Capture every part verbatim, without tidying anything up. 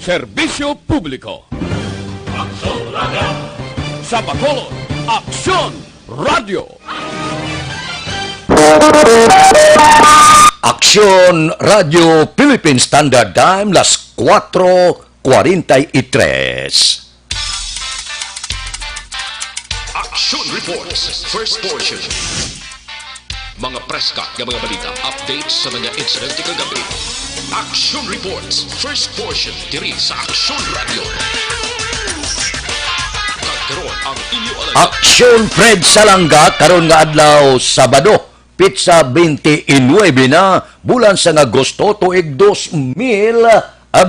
Serbisyo publiko. Sa Bacolod, Aksyon Radio. Aksyon Radio Philippine Standard Time, las cuatro cuarenta y tres. Action Reports, first portion. Mga preska nga mga balita, updates sa mga insidente kagabi. Action Reports, first portion, diri sa Action Radio. Kag karon ang inyo alam. Action Fred Salanga karon nga adlaw, Sabado, petsa twenty-nine na, bulan sang Agosto, tuig dos mil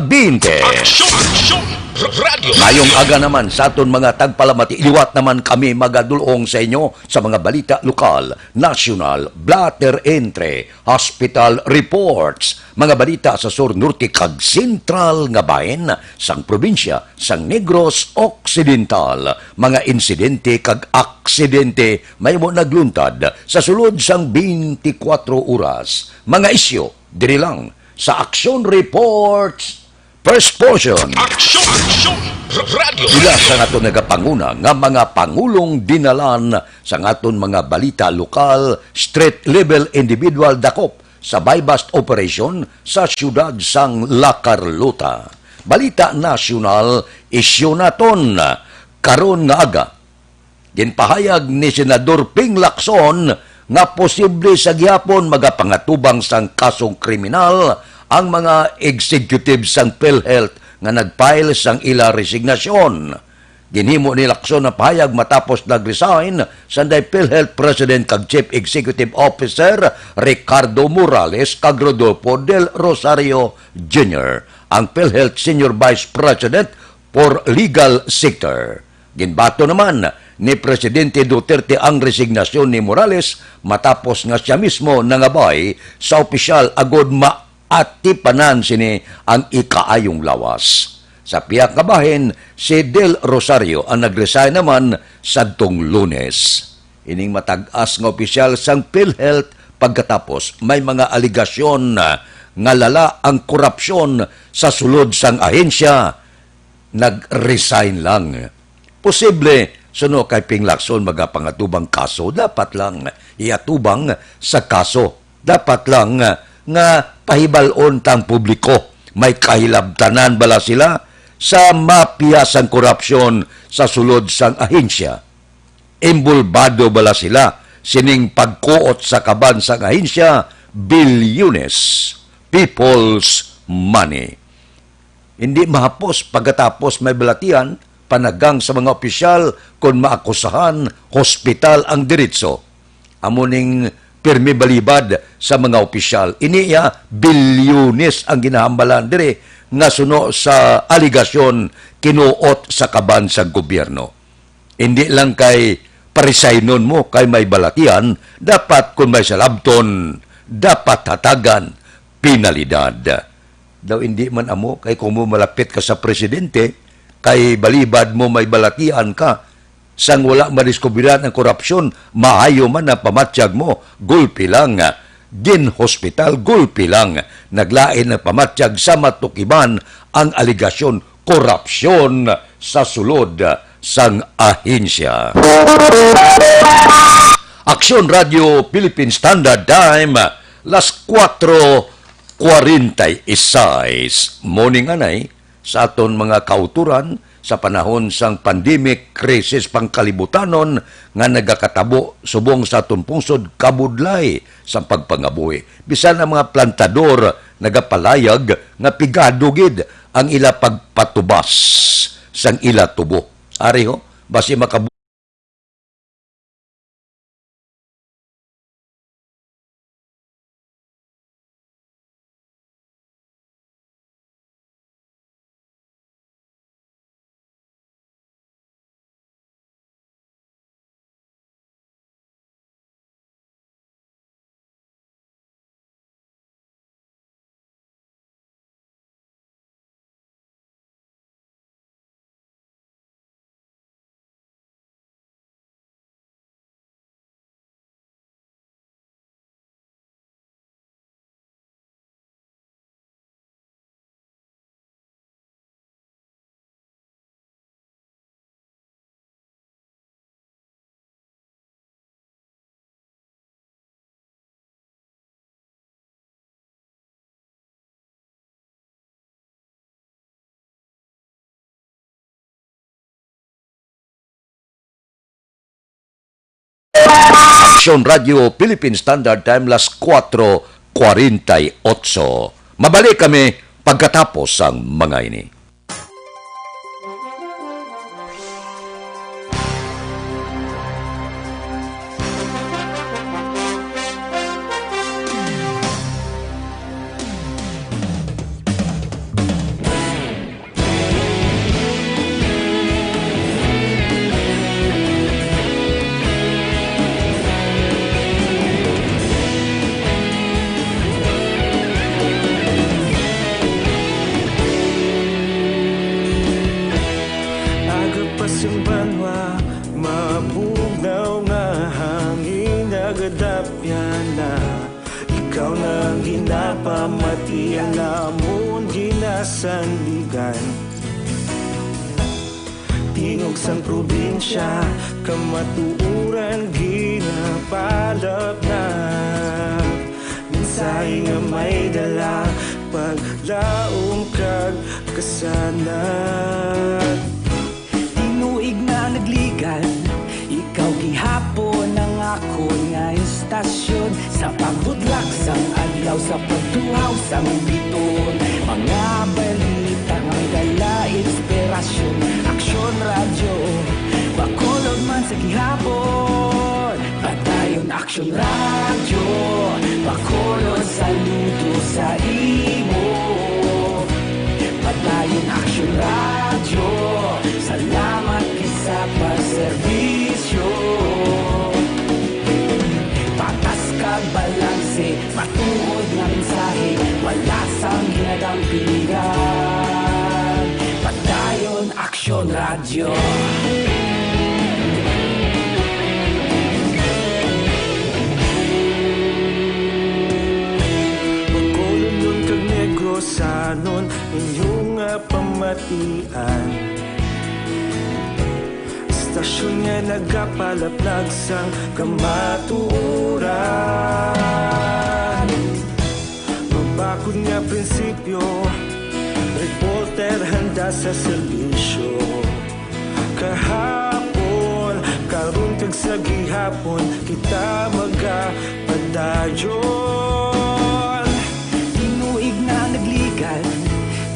bente. Action, Action Radio. Mayong aga naman sa aton mga tagpalamati. Liwat naman kami magadulong sa inyo sa mga balita lokal, nasyonal, blotter entry, hospital reports, mga balita sa sur, norte, kag sentral nga bahin sang probinsya sang Negros Occidental, mga insidente kag aksidente may mo nagluntad sa sulod sang twenty-four oras, mga isyu diri lang sa Action Reports, first portion. Action, Action Radio. Ila sa nato nagapanguna nga mga pangulong dinalan sa aton mga balita lokal, street level, individual dakop sa buy-bust operation sa siyudad sang La Carlota. Balita nasyonal, isyu naton karon nga aga. Ginpahayag ni Senador Ping Lacson nga posible sa gihapon magapangatubang sang kasong kriminal ang mga executive sang PhilHealth nga nag-file sang ila resignasyon. Ginhimo ni Lacson ang pahayag matapos nag-resign sanday PhilHealth President kag Chief Executive Officer Ricardo Morales kag Rodolfo Del Rosario Junior, ang PhilHealth Senior Vice President for Legal Sector. Ginbaton naman ni Presidente Duterte ang resignasyon ni Morales matapos nga sia mismo nangabay sa opisyal agod maatipanan sini ang ikaayong lawas. Sa pihak nga bahin, si Del Rosario ang nag-resign naman sadtong Lunes. Ining matag-as nga opisyal sang PhilHealth pagkatapos may mga alegasyon nga lala ang korupsyon sa sulod sang ahensya, nag-resign lang. Posible, suno kay Ping Lacson, magapangatubang kaso, dapat lang iatubang sa kaso. Dapat lang nga pahibal-on tang publiko. May kahilabtanan bala sila sa mafia sang korupsyon sa sulod sang ahensya? Imbulbado bala sila sining pagkuot sa kaban sang ahensya, bilyones, people's money? Hindi mahapos pagkatapos may balatian, panagang sa mga opisyal kon maakusahan, hospital ang diretso. Amo ning pirmi balibad sa mga opisyal. Ini iya, bilyones ang ginahambalan diri nga suno sa alegasyon kinuot sa kaban sa gobyerno. Hindi lang kay parisaynon mo kay may balatian, dapat kon may salabton, dapat hatagan penalidad. Daw hindi man amo, kay kung mo malapit ka sa presidente, kay balibad mo may balatian ka, sang wala madiskubiran ang korupsyon, maayo man ang pamatyag mo, gulpi lang, ginhospital, gulpi lang. Naglain ang pamatyag sa matukiban ang alegasyon korupsyon sa sulod sang ahensya. Aksyon Radio Philippine Standard Time, las cuatro cuarenta y seis. Morning, anay, sa aton mga kauturan, sa panahon sang pandemic, krisis pangkalibutanon nga nagakatabo subong sa aton pungsod, kabudlay sang pagpangabuhi. Bisan ang mga plantador nagapalayag nga pigado gid ang ila pagpatubas sang ila tubo. Ari ho, basi makabu- Aksyon Radio Philippine Standard Time, las kuwatro kwarenta y otso. Mabalik kami pagkatapos sang mga ini. Aga pa sing banwa, mabugnaw nga hangin, nagadapyan na. Ikaw na ang ginapamati, ang amon ginasandigan. Tingog sang probinsya, kamatuoran ginapalapnap. Mensahe nga may dala, paglaom kag kasanag. Tinuig na nagligad, ikaw gihapon ang akon nga istasyon. Sa pagbutlak sang adlaw, sa pagtuhaw sang bituon, mga balita nga may dala inspirasyon. Aksyon Radyo, Bacolod man sa gihapon. Padayon Aksyon Radyo, Bacolod, saludo sa imo. Padayon Aksyon Radyo, salamat gid sa pagserbisyo. Patas kag balanse, matuod nga mensahe, wala sang ginadampigan. Padayon Aksyon Radyo. Bacolodnon kag Negrosanon, inyo nga pamatian. Istasyon nga nagapalaplag sang kamatuoran. Mabakod nga prinsipyo, reporter handa sa serbisyo. Kahapon, karon kag sa gihapon, kita magapadayon. Tinuig na nagligad,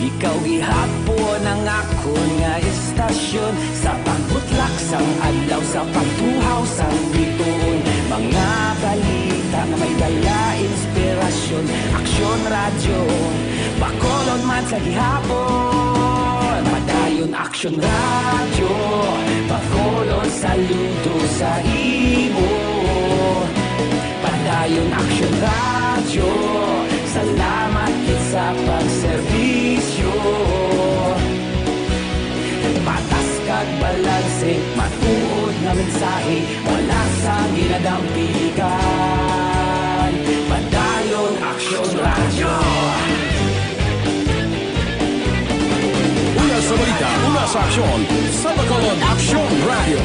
ikaw gihapon ang akon nga istasyon. Sa pagbutlak sang adlaw, sa pagtuhaw sang bituon, mga balita nga may dala inspirasyon. Aksyon Radyo, Bacolod man sa gihapon. Padayon Aksyon Radyo, Bacolod, saludo sa imo. Padayon Aksyon Radyo, salamat gid sa pagserbisyo. Patas kag balanse, matuod nga mensahe, wala sang ginadampigan. Padayon Aksyon Radyo. Una sa balita, una sa aksyon, sa Bacolod Aksyon Radyo.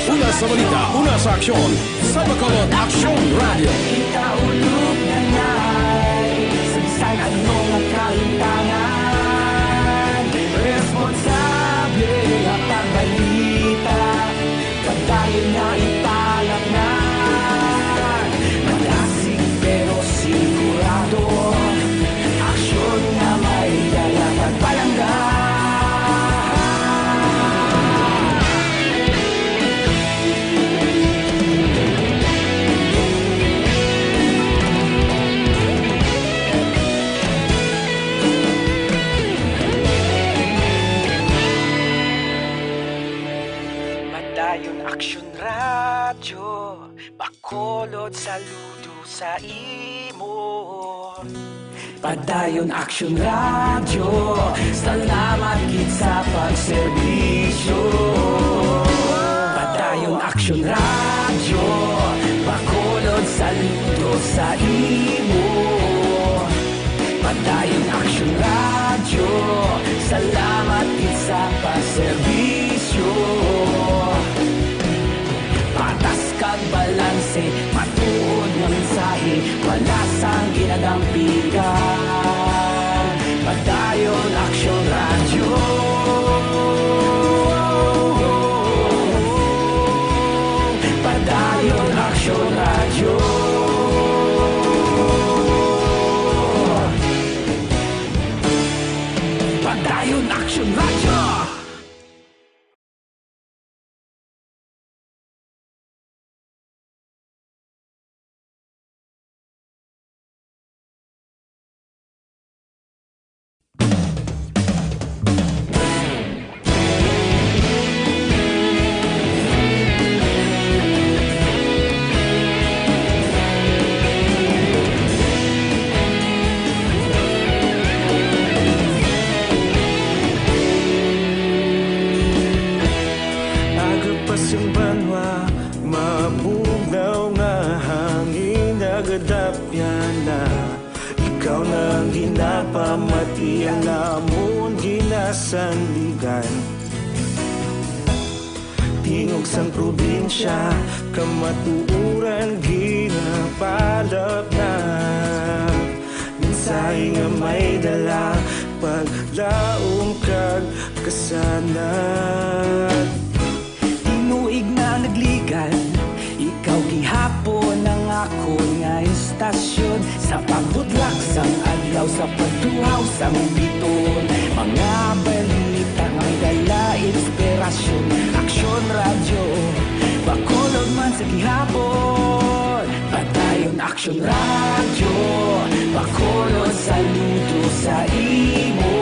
Una sa balita, una sa aksyon, sa Bacolod Aksyon Radyo. Kita ulog na nay, sa bisan ano nga kahitangan, responsable nga pagbalita, padayon na ipalapnan. Malasig pero sigurado, aksyon nga may dala kag palangga. Padayon Aksyon Radyo, Bacolod, saludo sa imo. Padayon Aksyon Radyo, salamat gid sa pagserbisyo. Padayon Aksyon Radyo, Bacolod, saludo sa imo. Padayon Aksyon Radyo, salamat gid sa pagserbisyo. Patas kag balanse, matuod nga mensahe, wala sang ginadampigan. Padayon Aksyon Radyo. Ikaw nang ginapamati ang amon ginasandigan. Tingog sang probinsya, kamatuoran ginapalapnap. Mensahe nga may dala, paglaom kag kasanag. Tinuig na nagligan, ikaw gihapon ang akon nga istasyon. Sa pagbudlak sang adlaw, sa pagtuhaw sang biton, mga balita nga may dala inspirasyon. Aksyon Radyo, Bacolod man sa gihapon. Padayon Aksyon Radyo, Bacolod, saludo sa imo.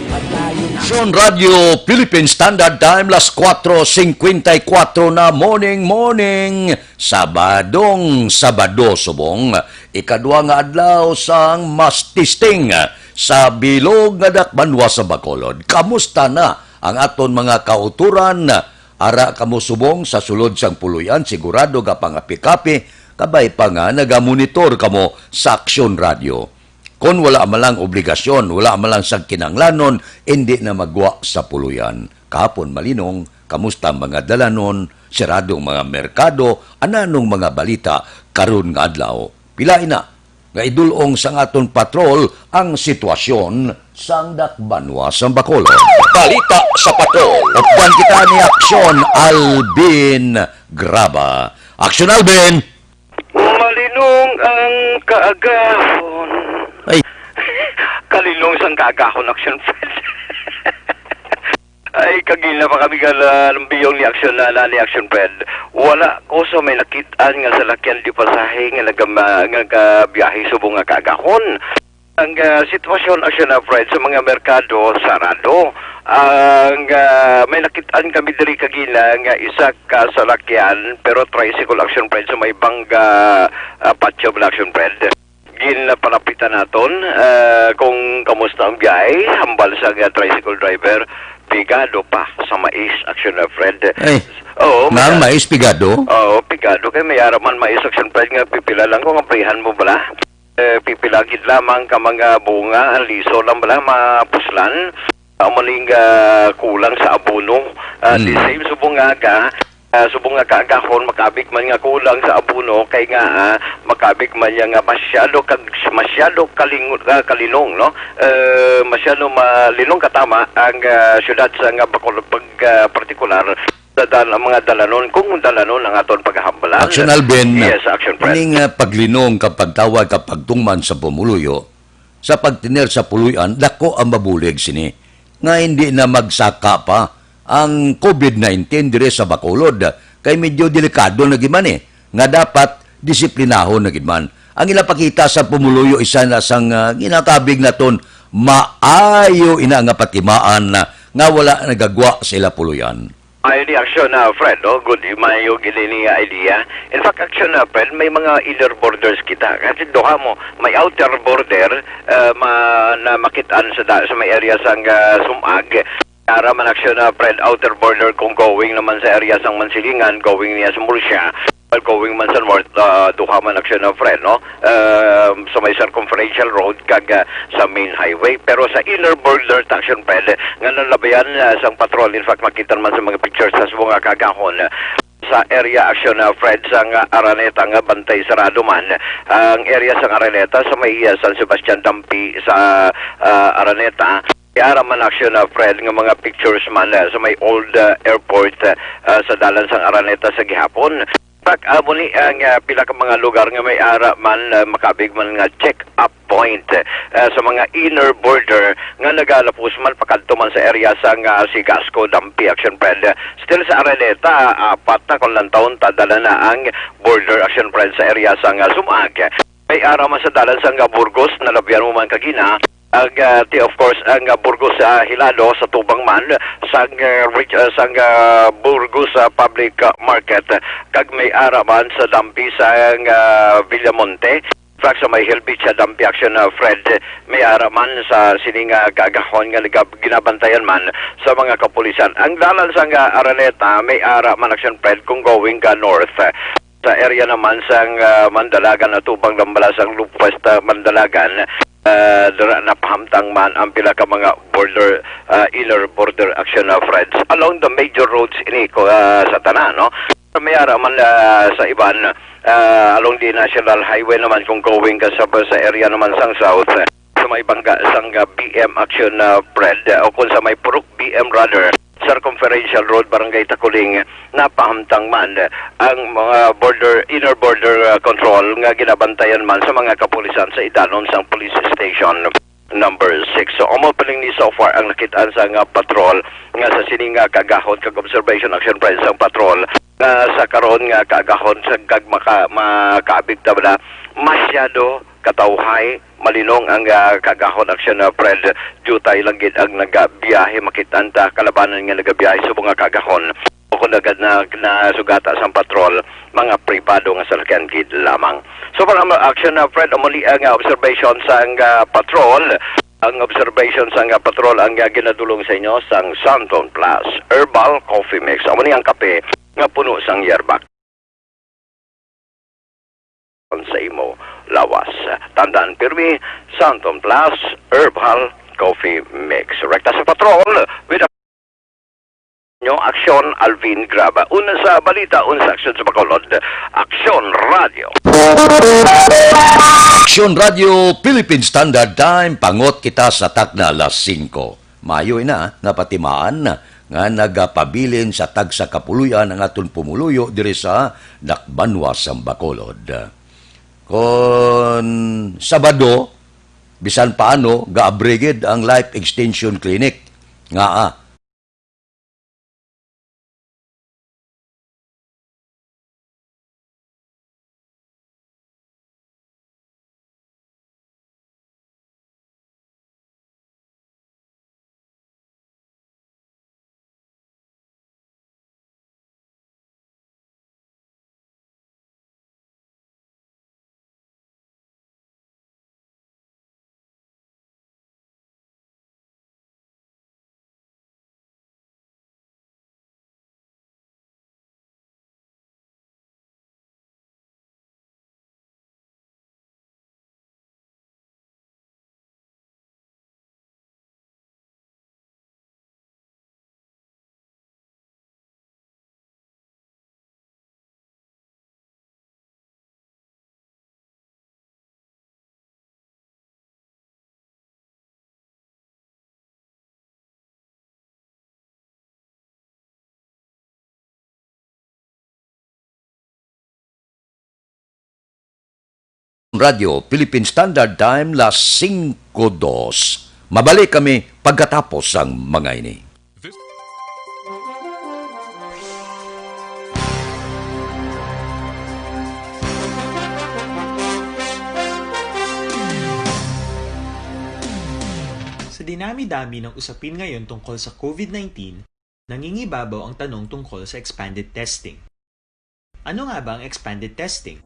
Padayon Aksyon Radyo Philippine Standard Time, las kuatro singkwenta y kuatro na, morning, morning. Sabadong Sabado subong, ikadua nga adlaw sang mass testing sa bilog nga dakbanwa sa Bacolod. Kamusta na ang aton mga kautoran? Ara kamo subong sa sulod sang puloy-an, sigurado nga pangapikapi, kabay pa nga nagamonitor kamo sa Aksyon Radyo. Kon wala man lang obligasyon, wala man lang sang kinahanglanon, indi na magwa sa puloy-an. Kahapon malinong, kamusta ang mga dalanon, siradong mga merkado, ananong mga balita karon nga adlaw? Pila ina nga idul-ong sang aton patrol ang sitwasyon sang dakbanwa sang Bacolod. Balita sa patrol. Updan kita ni Aksyon Alvin Graba. Aksyon Alvin! Malinong ang kaagahon. Ay. Kalinong sang kaagahon, Aksyon Fred. Ay, kagina pa kami ka na lambiyong ni Aksyon na, na ni Aksyon Fred. Wala ko sa may nakit-an nga salakyan di pasahe nga nagama-, nga gabiyahe subong nga kaagahon. Ang, ah, sitwasyon, Aksyon na Fred, sa mga merkado, sarado. Ang, ah, may nakit-an kami diri kagina nga isa ka salakyan, pero tricycle, Aksyon Fred, sa may bangga, ah, patio ba, Aksyon Fred. Ginapalapitan naton, ah, kung kamusta ang biyahe, hambal sa, ah, tricycle driver, pigado pa sa mais, Aksyon na Fred. Ay, Oo, nga ang may mais pigado? Oo, pigado. Kay may ara man mais, Aksyon Fred, nga pipila lang kung abrihan mo bala. Eh, pipila gid lamang ka mga bunga, ang liso lang bala, mapuslan. Amo ning, ah, kulang sa abono. Ah, the Hmm. same subong nga aga, ah, subong nga kaagahon, makabig man nga kulang sa abono, kay nga, ah, makabig man niya nga masyado kag, masyado kalingo-, ah, kalinong, no? Eh, masyado malinong katama ang, ah, syudad sa nga Bacolod pag, ah, partikular. Sa dal-, ang mga dalanon, kung dalanon ang aton paghahambalan. Action Alvin, Yes, Action Fred. Ining, ah, paglinong, kapagtawag, kapagtuman sa pumuluyo, sa pagtener sa puloy-an, dako ang mabulig sini nga hindi na magsaka pa ang covid nineteen dire sa Bacolod, kay medyo delikado na gid man, eh, nga dapat disiplinahon na gid man. Ang ginapakita sa pumuluyo, isa na sang, ah, ginakabig naton, maayo ina nga patimaan na nga wala nagagwa sa ila puloy-an. Ay, di Action, ah, Fred, no? Good, maayo gid ini nga idea. In fact, Action, ah, Fred, may mga inner borders kita. Kasi duha mo, may outer border, ah, ma-, na makit-an sa da-, sa may area sang, ah, Sumag. Ara man, Action, ah, Fred, outer border kung going naman sa area sang Mansilingan, going niya sa Murcia. Well, going man sa north, ah, duha man, Action, ah, Fred, no? Um, sa may circumferential road kag, ah, sa main highway. Pero sa inner border, Action Fred, nga nalabayan, ah, sang patrol. In fact, makita man sa mga pictures sa subong nga kaagahon, ah, sa area, Action, ah, Fred, sang, ah, Araneta nga bantay sarado man ang area sang Araneta sa may, ah, San Sebastian Dampi sa, ah, Araneta. May ara man, Action, ah, Fred, nga mga pictures man, ah, sa may old, ah, airport, ah, ah, sa dalan sang Araneta sa gihapon. Pag amo ni ang, ah, pila ka mga lugar nga may ara man, ah, makabig man nga check-up point, ah, sa mga inner border nga nagalapos man pakadto man sa area sang, ah, Sigasco, Dampi, Action Fred. Still sa Araneta, apat na kung lantawon ta dala na ang border, Action Fred, sa area sang, ah, Sumag. May ara man sa dalan sang, ah, Burgos, nalabihan mo man kagina. Ang, ah, ti-, of course, ang, ah, Burgos, ah, Hilado sa tubang man sang, ah, reg-, ah, sang, ah, Burgos, ah, Public, ah, Market, kag may ara man sa Dampi sang, ah, Villamonte. In fact, sa may Hill Beach, sa Dampi, Action, ah, Fred, may ara man sa sining, ah, kaagahon nga nagab-, ginabantayan man sa mga kapulisan. Ang dalan sang, ah, Araneta, may ara man, Action Fred, kung going ka north. Sa area naman sang, ah, Mandalagan, atubang lang bala sang Lupwesta Mandalagan, ah, dira napahamtang man ang pila ka mga border, ah, inner border action, ah, Fred. Along the major roads ini ko, ah, sa tanan, no? Sa may ara man, ah, sa iban, ah, along the National Highway naman kung going ka sa, sa area naman sang South, sa may bangga sang, ah, B M action, ah, Fred, o kung sa may Purok B M rather, Circumferential Road, Barangay Takuling, napahamtang man ang mga border, inner border, ah, control nga ginabantayan man sa mga kapulisan sa idanon sang police station number six. So, amo pa lang ni so far ang nakit-an sa nga patrol nga sa sini nga kaagahon kag observation action, Fred, sang patrol nga sa karon nga kaagahon sa kag maka-, makaabig ta bala, masyado katawhay, malinong ang, ah, kaagahon action, ah, Fred. Diutay lang gid ang nagabiyahe, makit-an ta kalabanan nga nagabiyahe subong nga kaagahon. Bukod agad na, na sugata sang patrol, mga pribado nga salakyan gid lamang. So, para ma-, action na, Fred, amo ni ang, ah, observation sang, ah, patrol. Ang observation sang, ah, patrol ang, ah, ginadulong sa inyo sang Santon Plus Herbal Coffee Mix. Amo ni ang kape nga puno sang yerba sa imo lawas. Tandaan pirmi, Santon Plus Herbal Coffee Mix. Rekta sa patrol, with nyo, Aksyon Alvin Graba. Una sa balita, unsa aksyon sa Bacolod? Aksyon Radio. Aksyon Radio, Philippine Standard Time, pangot kita sa takna alas singko. Maayo ina nga patimaan nga nagapabilin sa tagsa ka puloy-an ang aton pumuluyo diri sa dakbanwa sang Bacolod. Kon Sabado, bisan paano, gaabri gid ang Life Extension Clinic. Ngaa? Radyo Philippine Standard Time, las singko dos. Mabalik kami pagkatapos sang mga ini. Sa dinami-dami ng usapin ngayon tungkol sa COVID nineteen, nangingibabaw ang tanong tungkol sa expanded testing. Ano nga ba ang expanded testing?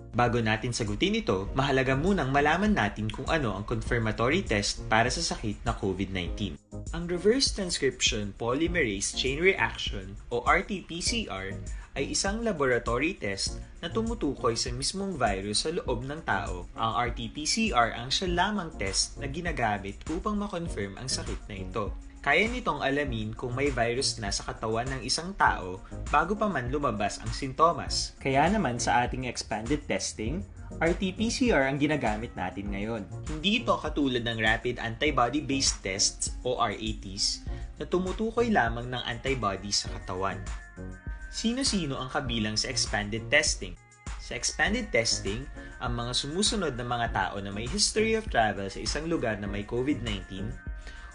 Bago natin sagutin ito, mahalaga munang malaman natin kung ano ang confirmatory test para sa sakit na COVID nineteen. Ang reverse transcription polymerase chain reaction o R T P C R ay isang laboratory test na tumutukoy sa mismong virus sa loob ng tao. Ang R T P C R ang siya lamang test na ginagamit upang ma-confirm ang sakit na ito. Kaya nitong alamin kung may virus na sa katawan ng isang tao bago pa man lumabas ang sintomas. Kaya naman sa ating expanded testing, R T P C R ang ginagamit natin ngayon. Hindi ito katulad ng rapid antibody-based tests o R A Ts na tumutukoy lamang ng antibody sa katawan. Sino-sino ang kabilang sa expanded testing? Sa expanded testing, ang mga sumusunod na mga tao na may history of travel sa isang lugar na may COVID nineteen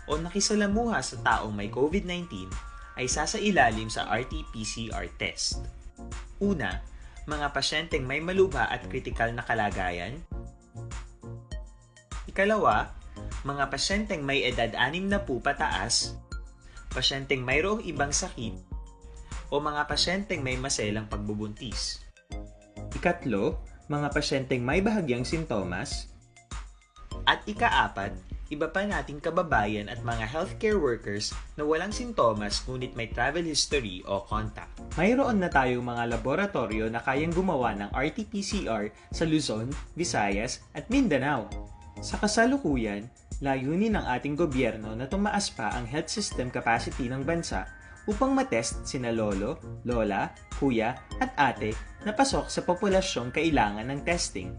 o nakisalamuha sa taong may COVID nineteen ay sasailalim sa R T P C R test. Una, mga pasyenteng may malubha at kritikal na kalagayan. Ikalawa, mga pasyenteng may edad anim na po pataas, pasyenteng mayroong ibang sakit, o mga pasyenteng may maselang pagbubuntis. Ikatlo, mga pasyenteng may bahagyang sintomas. At ikaapat, Iba pa nating kababayan at mga healthcare workers na walang sintomas ngunit may travel history o contact. Mayroon na tayong mga laboratoryo na kayang gumawa ng R T P C R sa Luzon, Visayas, at Mindanao. Sa kasalukuyan, layunin ng ating gobyerno na tumaas pa ang health system capacity ng bansa upang matest sina lolo, lola, kuya, at ate na pasok sa populasyong kailangan ng testing.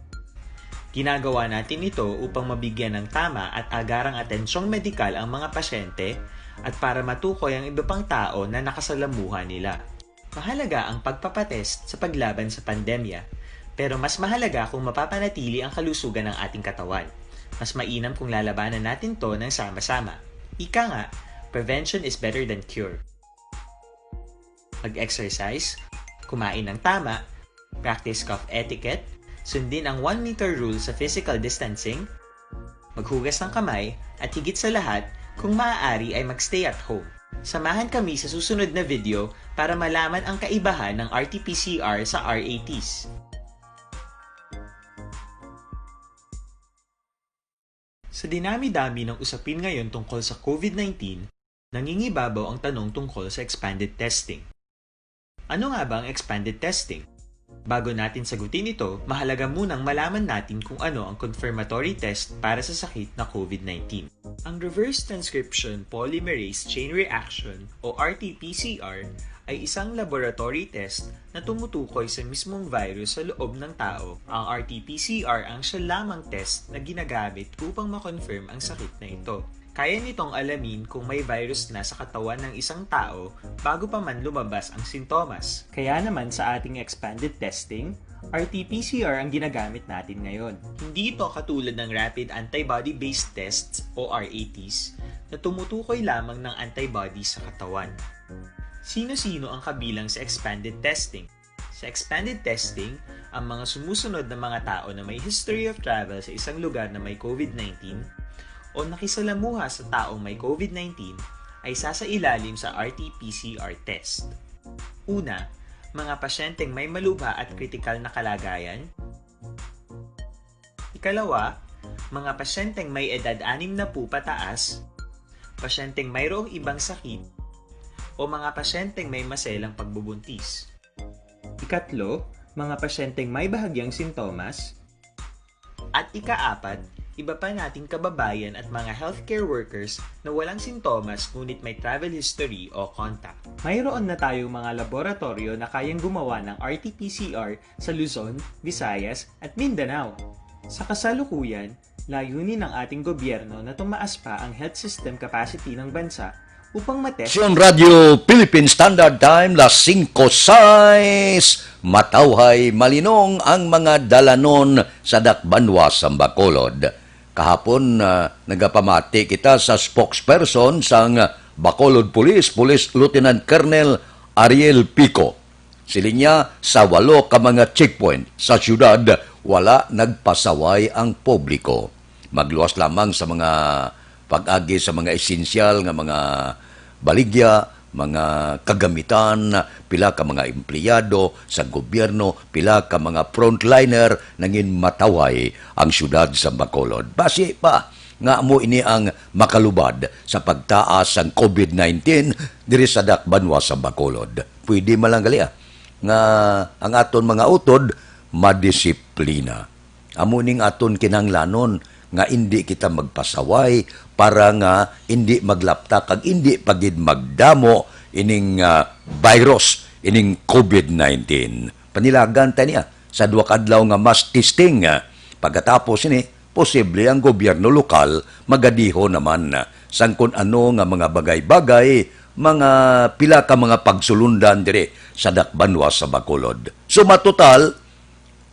Ginagawa natin ito upang mabigyan ng tama at agarang atensyong medikal ang mga pasyente at para matukoy ang iba pang tao na nakasalamuha nila. Mahalaga ang pagpapatest sa paglaban sa pandemya, pero mas mahalaga kung mapapanatili ang kalusugan ng ating katawan. Mas mainam kung lalabanan natin to ng sama-sama. Ika nga, prevention is better than cure. Mag-exercise, kumain ng tama, practice cough etiquette, sundin ang one meter rule sa physical distancing, maghugas ng kamay, at higit sa lahat, kung maaari ay mag-stay at home. Samahan kami sa susunod na video para malaman ang kaibahan ng R T P C R sa R A Ts. Sa dinami-dami ng usapin ngayon tungkol sa COVID nineteen, nangingibabaw ang tanong tungkol sa expanded testing. Ano nga ba ang expanded testing? Bago natin sagutin ito, mahalaga munang malaman natin kung ano ang confirmatory test para sa sakit na COVID nineteen. Ang reverse transcription polymerase chain reaction o R T P C R ay isang laboratory test na tumutukoy sa mismong virus sa loob ng tao. Ang R T P C R ang siya lamang test na ginagamit upang ma-confirm ang sakit na ito. Kaya nitong alamin kung may virus na sa katawan ng isang tao bago pa man lumabas ang sintomas. Kaya naman sa ating expanded testing, R T P C R ang ginagamit natin ngayon. Hindi ito katulad ng rapid antibody-based tests o R A Ts na tumutukoy lamang ng antibodies sa katawan. Sino-sino ang kabilang sa expanded testing? Sa expanded testing, ang mga sumusunod na mga tao na may history of travel sa isang lugar na may COVID nineteen o nakisalamuha sa taong may COVID nineteen ay sasailalim sa R T P C R test. Una, mga pasyenteng may malubha at kritikal na kalagayan. Ikalawa, mga pasyenteng may edad anim na po pataas, pasyenteng mayroong ibang sakit, o mga pasyenteng may maselang pagbubuntis. Ikatlo, mga pasyenteng may bahagyang sintomas. At ikaapat, iba pa nating kababayan at mga healthcare workers na walang sintomas ngunit may travel history o contact. Mayroon na tayong mga laboratorio na kayang gumawa ng R T P C R sa Luzon, Visayas, at Mindanao. Sa kasalukuyan, layunin ng ating gobyerno na tumaas pa ang health system capacity ng bansa upang matest Station Radio Philippine Standard Time, las singko sais. Matawhay malinong ang mga dalanon sa Dakbanwa sa Bacolod. Kahapon, ah, nagapamati kita sa spokesperson sang Bacolod Police, Police Lieutenant Colonel Ariel Pico. Siling niya, sa walo ka mga checkpoint sa siyudad, wala nagpasaway ang publiko. Magluwas lamang sa mga pag-agi sa mga esensyal nga mga baligya, mga kagamitan, pila ka mga empleyado sa gobyerno, pila ka mga frontliner, nangin matawhay ang siyudad sa Bacolod. Basi pa nga amo ini ang makalubad sa pagtaas sang COVID nineteen diri sa dakbanwa sa Bacolod. Pwede man lang gali, ah, nga ang aton mga utod madisiplina. Amo ning aton kinahanglanon nga indi kita magpasaway para nga indi maglapta kag indi pa gid magdamo ining, ah, virus, ining COVID nineteen. Panilagan ta niya, sa duha ka adlaw nga mass testing, ah, pagkatapos ini, posible ang gobyerno lokal magadihon naman sang kun ano nga mga bagay-bagay, mga pila ka mga pagsulundan diri sa dakbanwa sa Bacolod. So, matotal,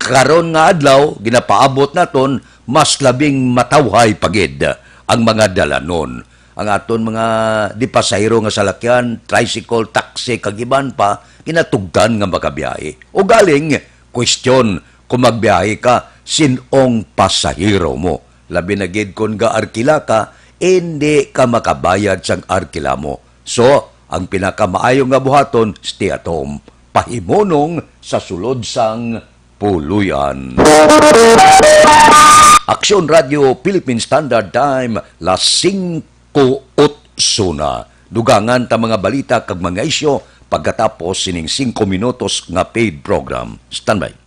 karon nga adlaw, ginapaabot naton, mas labing matawhay pa gid ang mga dalanon. Ang aton mga di pasahero nga salakyan, tricycle, taxi, kag iban pa, ginatugdan nga makabiyahe. Ugaling, question kung magbiyahe ka, sin-ong pasahero mo. Labi na gid kon gaarkila ka, indi ka makabayad sang arkila mo. So, ang pinakamaayo nga buhaton, stay at home. Pahimunong sa sulod sang Puloy-an. Aksyon Radio Philippine Standard Time, las singko otso na. Dugangan ta mga balita kag mga isyu pagkatapos sining singko minutos nga paid program. Standby.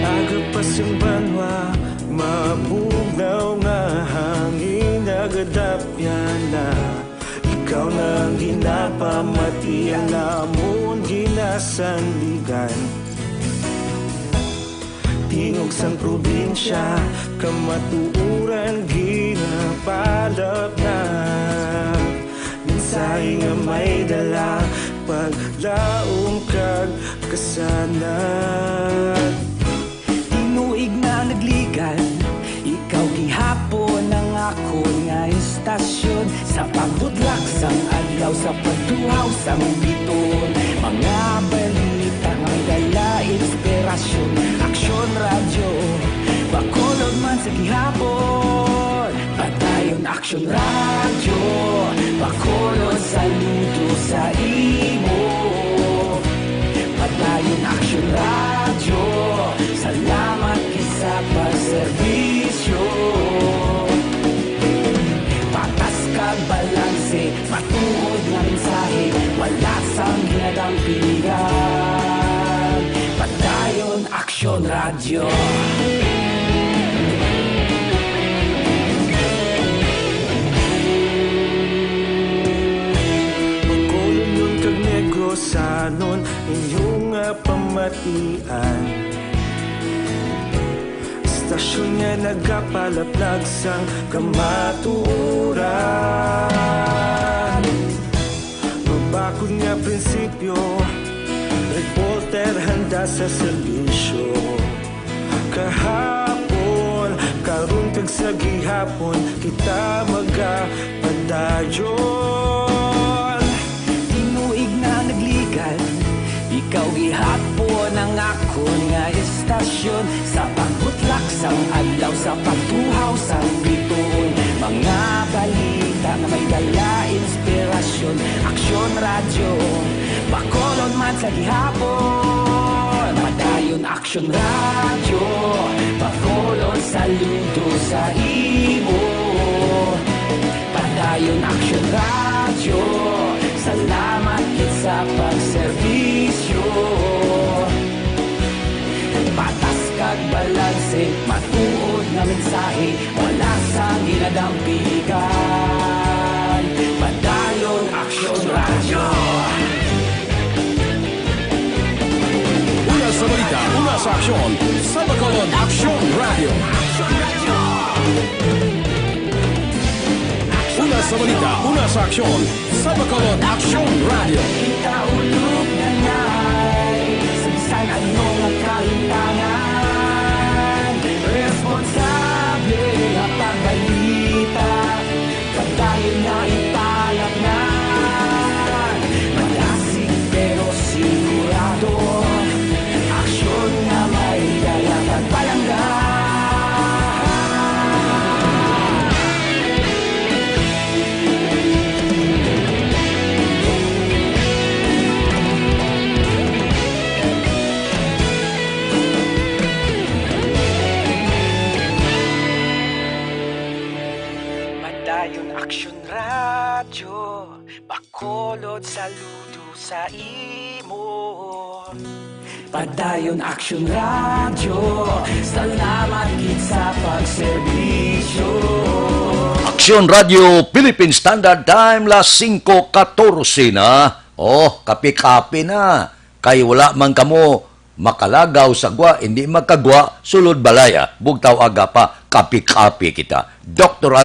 Aga pa sing banwa, mabugnaw nga hangin nagadapyan na. Ikaw na ang ginapamati, ang amon ginasandigan. Tingog sang probinsya, kamatuoran ginapalapnap. Mensahe nga may dala, paglaom kag kasanag. Tinuig na nagligad, ikaw gihapon ang akon nga istasyon. Sa pagbudlak sang adlaw, sa pagtuhaw sang bituon, mga balita nga may dala inspirasyon. Aksyon Radyo, Bacolod man sa gihapon. Padayon Aksyon Radyo, Bacolod, saludo sa imo. Padayon Aksyon Radyo, salamat gid sa pagserbisyo. Patas kag balanse, matuod nga mensahe, wala sang ginadampingan. Padayon Aksyon Radyo. Bacolodnon kag Negrosanon, inyo nga pamatian. Istasyon nga nagapalaplag sang kamatuoran. Mabakod nga prinsipyo, reporter handa sa serbisyo. Kahapon, karon kag sa gihapon, kita magapadayon. Tinuig na nagligad, ikaw gihapon ang akon nga istasyon. Sa pagbutlak sang adlaw, sa pagtuhaw sang bituon, mga balita nga may dala inspirasyon. Aksyon Radyo, Bacolod man sa gihapon. Padayon Aksyon Radyo, Bacolod, saludo sa imo. Padayon Aksyon Radyo, salamat gid sa pagserbisyo. Patas kag balanse, matuod nga mensahe, wala sang ginadampigan. Padayon Aksyon Radyo. Una sa balita, una sa aksyon, sa Bacolod, Aksyon Radyo. Una Sa balita, una sa aksyon, sa Bacolod Aksyon Radio. Kita ulog na ngay, sa bisan ano nga kalimtangan, responsable nga pagbalita, pagdayon nga ipalatnan, malasig pero sigurado. Aksyon nga may dala kag palangga. Padayon Aksyon Radyo. Bacolod, saludo sa imo. Padayon Aksyon Radyo, salamat gid sa pagserbisyo. Aksyon Radyo Philippine Standard Time, las singko katorse na. Oh, kapi-kapi na. Kay wala man kamo makalagaw sa gwa, hindi magkagwa, sulod balaya, bugtaw aga pa, kapi-kapi kita. Doktor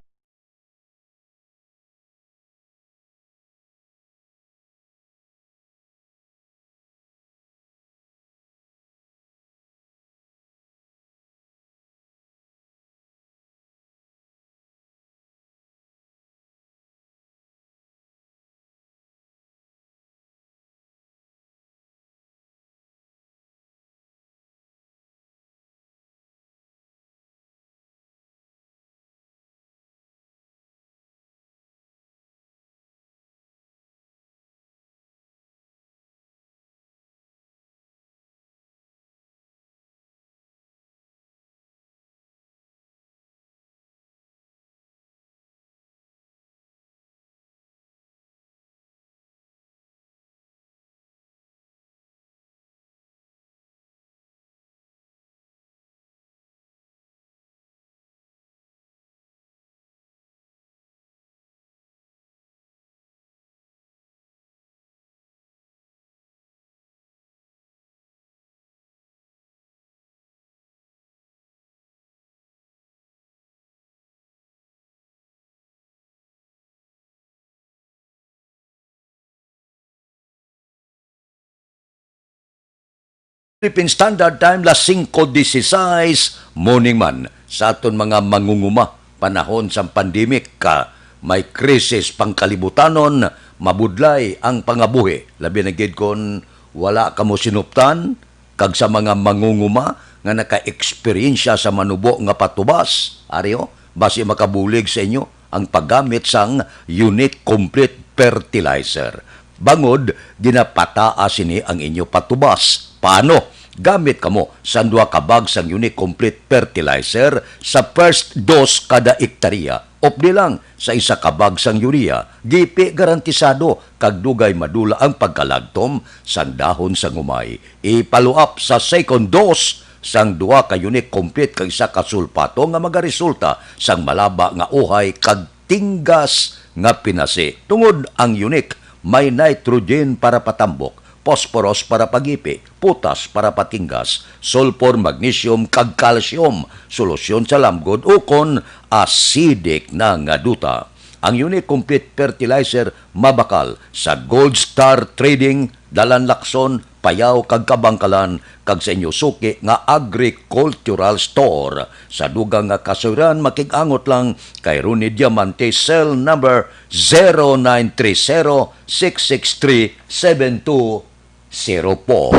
Philippine Standard Time, las singko dieciséis, morning man. Sa aton mga mangunguma, panahon sang pandemic, ka may krisis pangkalibutanon, mabudlay ang pangabuhi, labi na gid kon wala kamo sinuptan, kag sa mga mangunguma nga naka-eksperyensya sa manubo nga patubas, ari, o, basi makabulig sa inyo ang paggamit sang Unique Complete Fertilizer. Bangod ginapataas sini ang inyo patubas. Paano? Gamit kamo sang duha ka bag sang Unique Complete Fertilizer sa first dose kada ektarya. Updi lang sa isa ka bag sang urea, gipi garantisado kag dugay madula ang pagkalagtom sang dahon sang humay. I-follow up sa second dose sang duha ka Unique Complete kag isa ka sulpato nga magaresulta sang malaba nga uhay kag tinggas nga pinasi. Tungod ang Unique may nitrogen para patambok, phosphorus para pagipi, potas para patinggas, sulfur, magnesium, kag calcium, solusyon sa lamgod ukon acidic na nga duta. Ang Unique Complete Fertilizer mabakal sa Gold Star Trading, Dalan Lacson, Payao, kag Kabangkalan, kag sa inyo suki nga agricultural store. Sa dugang nga kasuran, makig-angot lang kay Ronnie Diamante, cell number zero nine three zero, six six three, seven two zero four.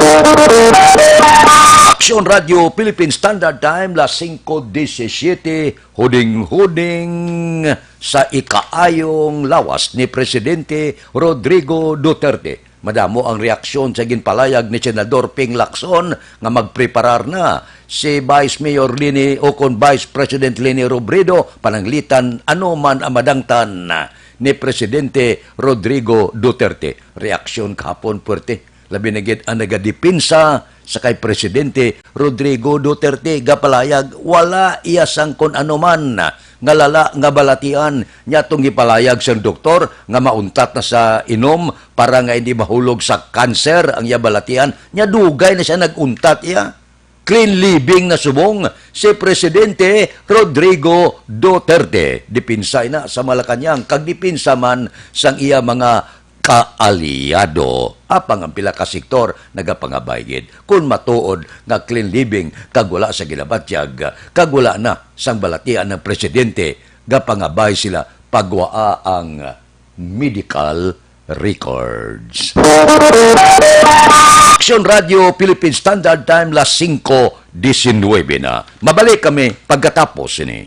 Aksyon Radyo Philippine Standard Time, las singko diecisiete, huding-huding sa ikaayong lawas ni Presidente Rodrigo Duterte. Madamo ang reaksyon sa ginpalayag ni Senador Ping Lacson nga magpreparar na si Vice Mayor Leni ukon Vice President Leni Robredo pananglitan ano man ang madangtan ni Presidente Rodrigo Duterte. Reaksyon kahapon puwerte. Labi na gid ang nagadepensa sa kay Presidente Rodrigo Duterte, gapalayag wala iya sang kon ano man nga lala nga balatian niya tong gipalayag sang doktor nga mauntat na sa inom para nga hindi mahulog sa kanser ang iya balatian. Nya dugay na siya nag-untat iya. clean living na subong si Presidente Rodrigo Duterte. Dipinsa ina sa Malacañang kag dipinsa man sang iya mga kaalyado. Apang ang pila ka sektor nagapangabay gid kon matuod nga clean living kag wala sa ginabatyag kag wala na sang balatian ng presidente, gapangabay sila pagwaa ang medical records. Action Radio Philippine Standard Time, las singko disinuybe na. Mabalik kami pagkatapos sini.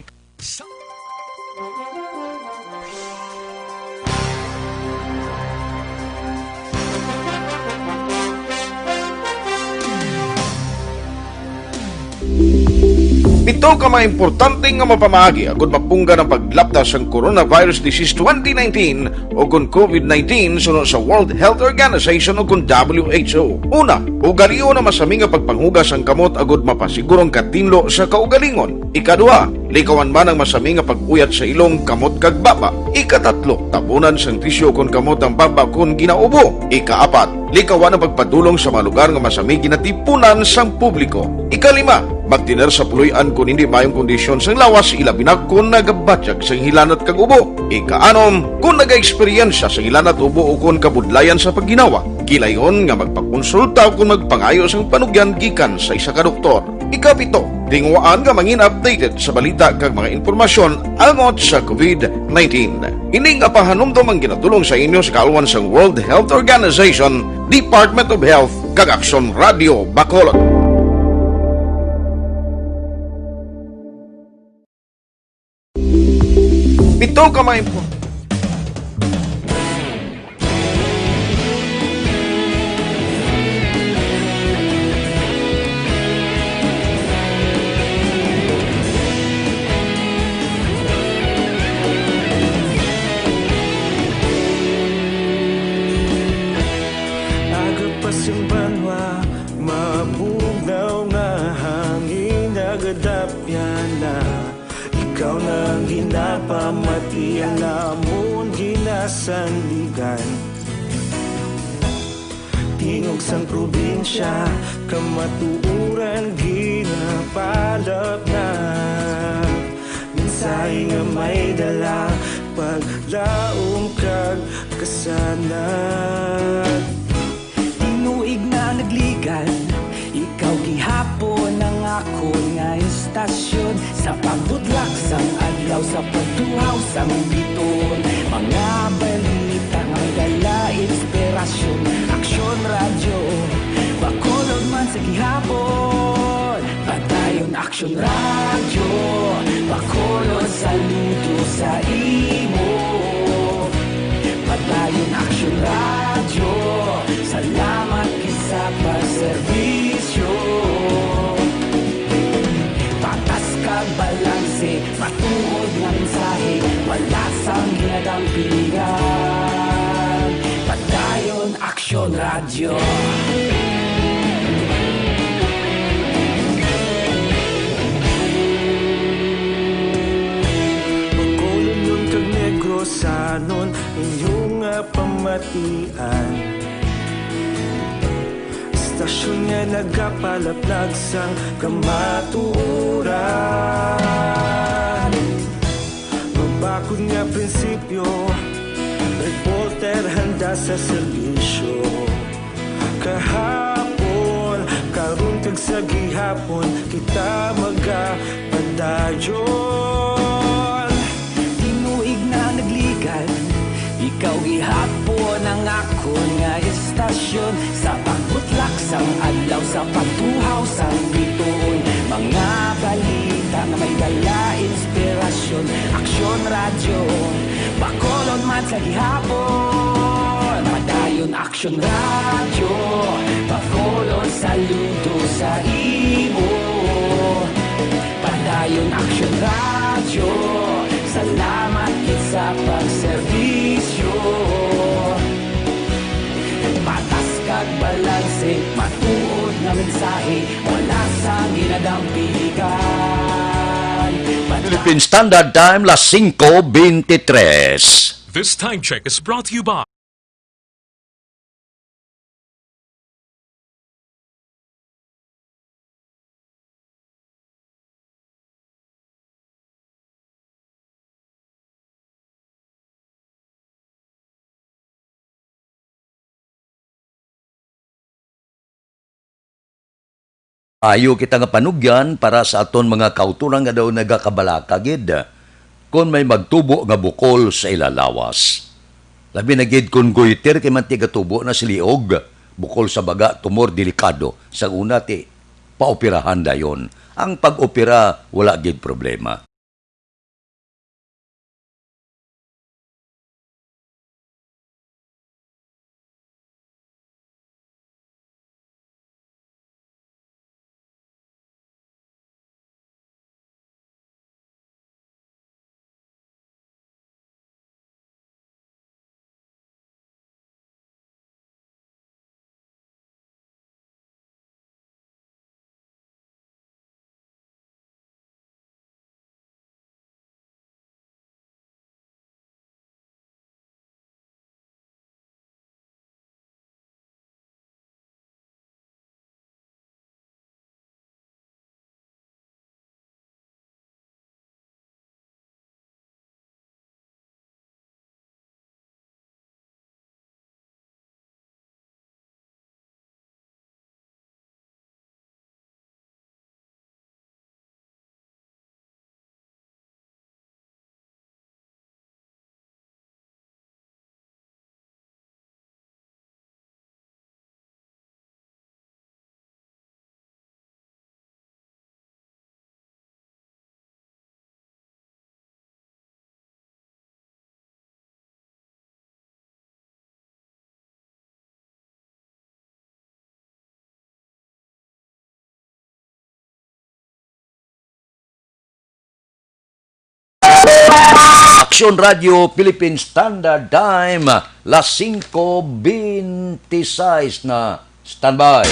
Pito ka mga importante nga mapamaagi agud mapunggan ang paglapta sang coronavirus disease twenty nineteen o kon covid nineteen suno sa World Health Organization o kon W H O. Una, ugalion ang masami nga pagpanghugas sang kamot agud mapasiguro ang katinlo sa kaugalingon. Ikaduha, likawan man ang masami nga pag-uyat sa ilong, kamot kag baba. Ikatatlo, tabunan sang tisyu kon kamot ang baba kon ginaubo. Ikaapat, likawan ang pagpadulong sa mga lugar nga masami ginatipunan sang publiko. Ikalima, magtener sa puloy-an kon hindi maayong kondisyon sang lawas, ilabi na kon nagabatyag sang hilanat kag ubo. Ikaanom, kon nagaeksperyensya sang hilanat, ubo ukon kabudlayan sa pagginawa, gilayon nga magpakonsulta ukon magpangayo sang panugyan gikan sa isa ka doktor. Ikapito, tinguhaan nga mangin updated sa balita kag mga impormasyon angot sa covid nineteen. Ini nga pahanumdom ang ginadul-ong sa inyo sa kaalwan sang World Health Organization, Department of Health, kag Aksyon Radio Bacolod. Pito ka mga impo- Aga pa sing banwa, mabugnaw nga hangin, nagadapyan na. Ikaw na ang ginapamati, ang amon ginasandigan. Tingog sang probinsya, kamatuoran ginapalapnap. Mensahe nga may dala, paglaom kag kasanag. Tinuig na nagligad, ikaw gihapon ang akon nga istasyon. Sa pagbutlak sang adlaw, sa pagtuhaw sang bituon, mga balita nga may dala inspirasyon. Aksyon Radyo, Bacolod man sa gihapon. Padayon Aksyon Radyo, Bacolod, saludo sa imo. Padayon Aksyon Radyo, salamat gid sa pagserbisyo. Patas kag balanse, matuod nga mensahe, wala sang ginadampigan. Padayon Aksyon Radyo. Bacolodnon kag Negrosanon, inyo nga pamatian. Istasyon nga nagapalaplag sang kamatuoran. Mabakod nga prinsipyo, reporter handa sa serbisyo. Kahapon, karon kag sa gihapon, kita magapadayon. Tinuig na nagligad, ikaw gihapon ang akon nga istasyon. Sa pagbutlak sang adlaw, sa pagtuhaw sang bituon, mga balita nga may dala inspirasyon. Aksyon Radyo, Bacolod man sa gihapon. Padayon Aksyon Radyo, Bacolod, saludo sa imo. Padayon Aksyon Radyo, salamat gid sa pagserbisyo. Patas kag balanse, matuod nga mensahe, wala sang ginadampigan. Philippine Standard Time, las singko beintitres. This time check is brought to you by Ayo kita nga panugyan para sa aton mga kautoran nga daw nagakabalaka gid kon may magtubo nga bukol sa ila lawas. Labi na gid kon goiter kay manti gatubo na sa liog, bukol sa baga, tumor, delikado. Sa una ti, paoperahan dayon. Ang pag-opera, wala gid problema. Aksyon Radio Philippine Standard Time, las singko bente sais na. Standby.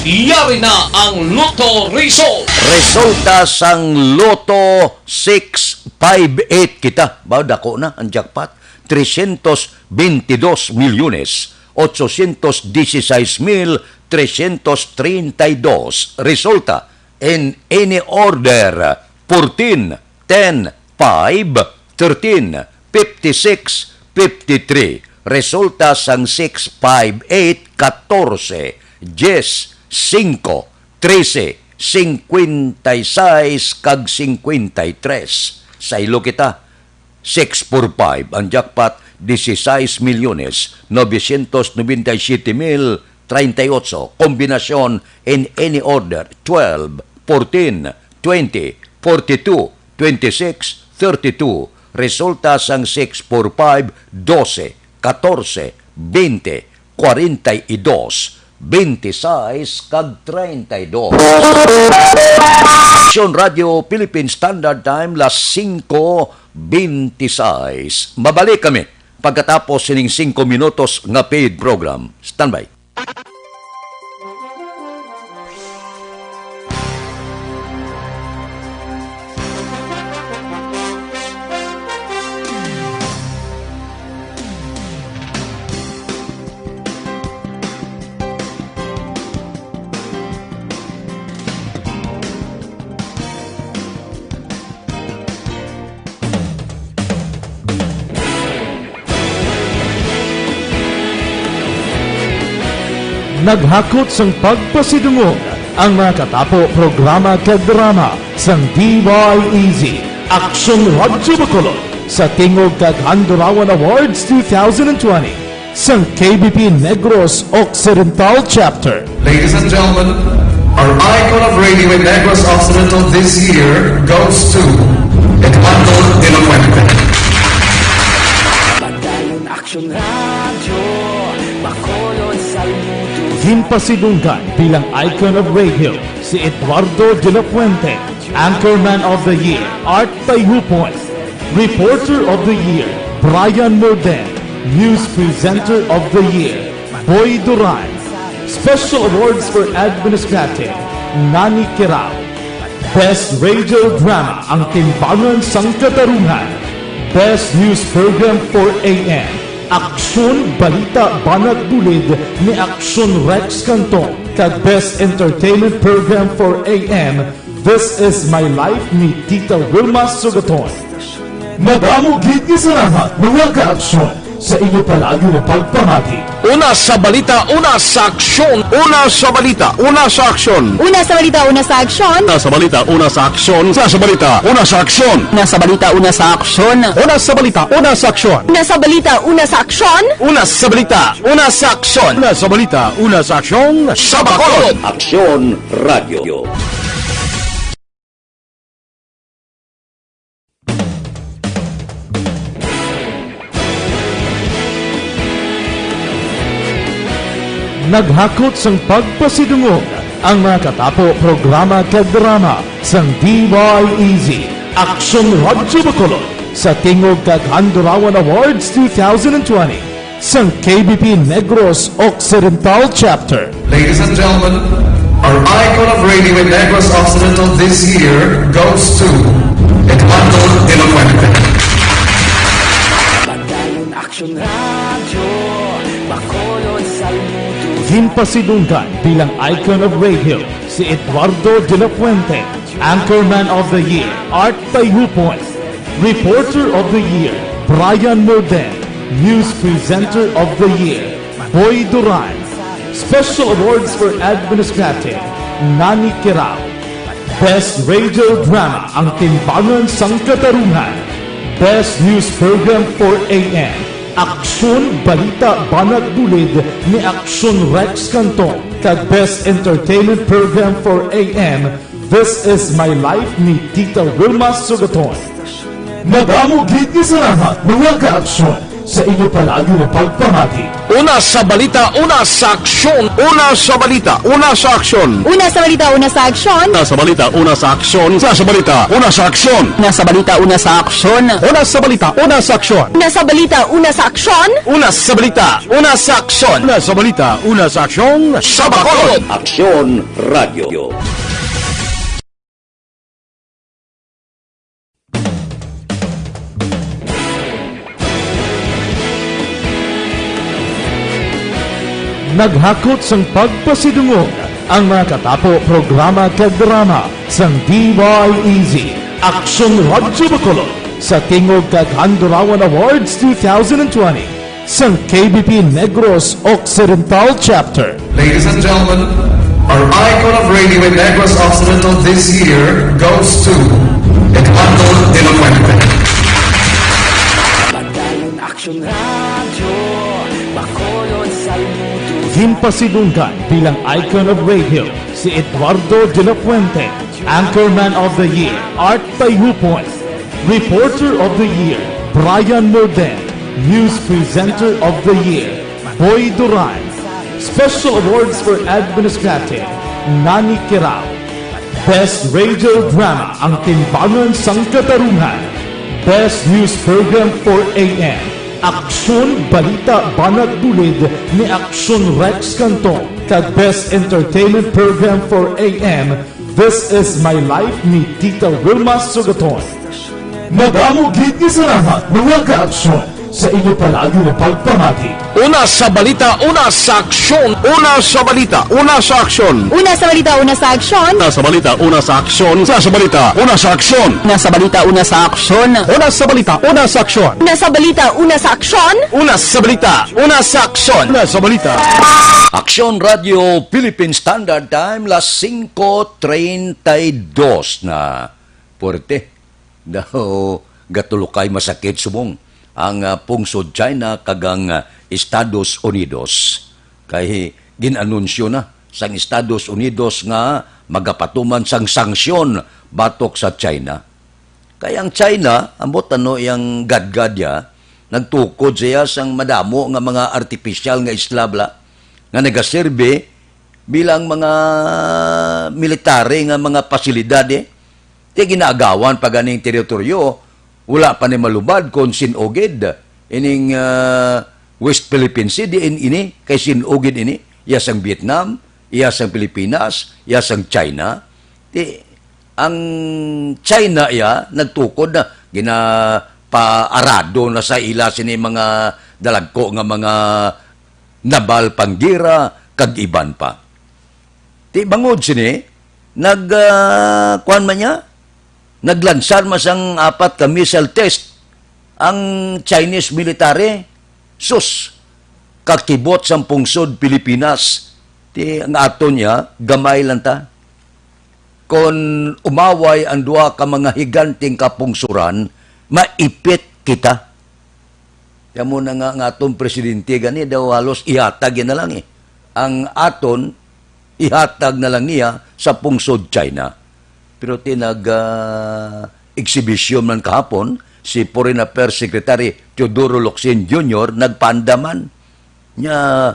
Yari na ang Lotto Result. Resulta sang Lotto six five eight kita. Ba, dako na ang jackpot. Trescientos veintidós milyones, ochocientos dieciséis mil trescientos treinta y dos. Resulta in any order: fourteen, ten, five, thirteen, fifty-six, fifty-three. Resulta sang six five eight, katorse, diyes, singko, trese, singkwenta y sais, kag singkwenta y tres. Saylo kita, six four five ang jackpot, dieciséis milyones novecientos noventa y siete mil treinta y ocho. Kombinasyon in any order: twelve, fourteen, twenty, forty-two, twenty-six, thirty-two. Resulta sang six four five, dose, katorse, bente, kwarenta y dos, bente sais, kag treinta y dos. Aksyon Radio Philippine Standard Time, las singko bente sais. Mabalik kami pagkatapos sining singko minutos nga paid program. Standby. Naghakot sang pagpasidungog ang mga katapo, programa kag drama sang D Y E Z, Aksyon Radyo Bacolod, sa Tingog kag Handurawan Awards two thousand twenty sang K B P Negros Occidental Chapter. Ladies and gentlemen, our icon of radio in Negros Occidental this year goes to Eduardo de la Fuente. Padayon Aksyon Radyo Bacolod, saludo. Ginpasidunggan bilang icon of radio si Eduardo de la Fuente, Anchorman of the Year, Art Tayhupon, Reporter of the Year, Brian Morden, News Presenter of the Year, Boy Duran, Special Awards for Administrative, Nani Kirao, Best Radio Drama, Ang Timbangan sang Katarungan, Best News Program four A M, Aksyon Balita Banat Bulid ni Aksyon Rex Canton, kag Best Entertainment Program four A M, This Is My Life ni Tita Wilma Sugaton. Madamo gid nga salamat, mga ka-aksyon, Sa inyo palagi nga pagpamati. Una sa balita, una sa aksyon. Una sa balita, una sa aksyon. Una sa balita, una sa aksyon. Una sa balita, una sa aksyon. Una sa balita, una sa aksyon. Una sa balita, una sa aksyon. Una sa balita, una sa aksyon. Una sa balita, una sa aksyon. Una sa balita, una sa aksyon. Una sa balita, una sa aksyon. Sa Bacolod. Aksyon Radio. Naghakot sang pagpasidungog ang mga katapo programa kag drama sang D Y E Z, Aksyon Radyo Bacolod, sa tingog kag Handurawan Awards two thousand twenty sang K B P Negros Occidental Chapter. Ladies and gentlemen, our icon of radio in Negros Occidental this year goes to Eduardo de la Fuente. Padayon Aksyon Radyo, Bacolod, Salmuto. Ginpasidunggan bilang icon of radio si Eduardo de la Fuente, Anchorman of the Year, Art Tayhupon, Reporter of the Year, Brian Morden, News Presenter of the Year, Boy Duran, Special Awards for Administrative, Nani Kirao, Best Radio Drama, Ang Timbangan sang Katarungan, Best News Program for A M, Aksyon Balita Banat Bulid ni Aksyon Rex Cantong, kag Best Entertainment Program for A M, This Is My Life ni Tita Wilma Sugaton. Madamo gid nga salamat, mga kaaksyon, sa inyo palagi nga pagpamati. Una sa balita, una sa aksyon. Una sa balita, una sa aksyon. Una sa balita, una sa aksyon. Una sa balita, una sa aksyon. Una sa balita, una sa aksyon. Una sa balita, una sa aksyon. Una sa balita, una sa aksyon. Una sa balita, una sa aksyon. Una sa balita, una sa aksyon. Una sa balita, una sa aksyon. Sa Bacolod. Aksyon Radio. Naghakot sang pagpasidungog ang mga katapo programa kag drama sang D Y E Z, Aksyon Radyo Bacolod, sa tingog kag Handurawan Awards two thousand twenty sang K B P Negros Occidental Chapter. Ladies and gentlemen, our icon of radio in Negros Occidental this year goes to Eduardo de la Fuente. Padayon Aksyon Radyo, Bacolod, Salmuto. Ginpasidunggan bilang icon of radio si Eduardo de la Fuente, Anchorman of the Year, Art Tayhupon, Reporter of the Year, Brian Morden, News Presenter of the Year, Boy Duran, Special Awards for Administrative, Nani Kirao, Best Radio Drama, Ang Timbangan sang Katarungan, Best News Program for A M, Aksyon Balita Banat Bulid ni Aksyon Rex Cantong, kag Best Entertainment Program for A M, This Is My Life ni Tita Wilma Sugaton. Madamo gid nga salamat, mga kaaksyon, sa inyo palagi nga pagpamati. Una sa balita, una sa aksyon. Una sa balita, una sa aksyon. Una sa balita, una sa aksyon. Una sa balita, una sa aksyon. Una sa balita, una sa aksyon. Una sa balita, una sa aksyon. Una sa balita, una sa aksyon. Una sa balita, una sa aksyon. Una sa balita, una sa aksyon. Una sa balita. Aksyon Radio Philippine Standard Time, las singko treinta y dos na. Puwerte. Daw gatulukay masakit subong ang, ah, pungsod China kag ang, ah, Estados Unidos. Kay gin-anunsyo na sang Estados Unidos nga magapatuman sang sanksyon batok sa China. Kay ang China, ambot ano iyang gadgad ya, nagtukod siya sang madamo nga mga artificial nga isla bala, nga nagaserbi bilang mga military nga mga pasilidad, eh. Ti ginaagawan pa ganing teritoryo, wala pa ni malubad kon sin-o gid ining, ah, West Philippine Sea, diin ini kay sin-o gid ini, iya sang Vietnam, iya sang Pilipinas, iya sang China. Ti ang China iya nagtukod na, ginapaarado na sa ila sini mga dalagko nga mga nabal panggira kag iban pa. Ti bangod sini, nag, ah, kuwan man niya, naglansar man sang apat ka missile test ang Chinese military Sus, kakibot sang pungsod Pilipinas. Ti ang aton niya, gamay lang ta. Kon umaway ang duha ka mga higanting kapungsuran, maipit kita. Kaya mo na nga, nga atong presidente gani daw halos ihatag yan na lang eh. Ang aton, ihatag na lang niya sa pungsod China. Pero tinag ah, exhibition man kahapon, si Foreign Affairs Secretary Teodoro Locsin Junior nagpaandaman. Nya,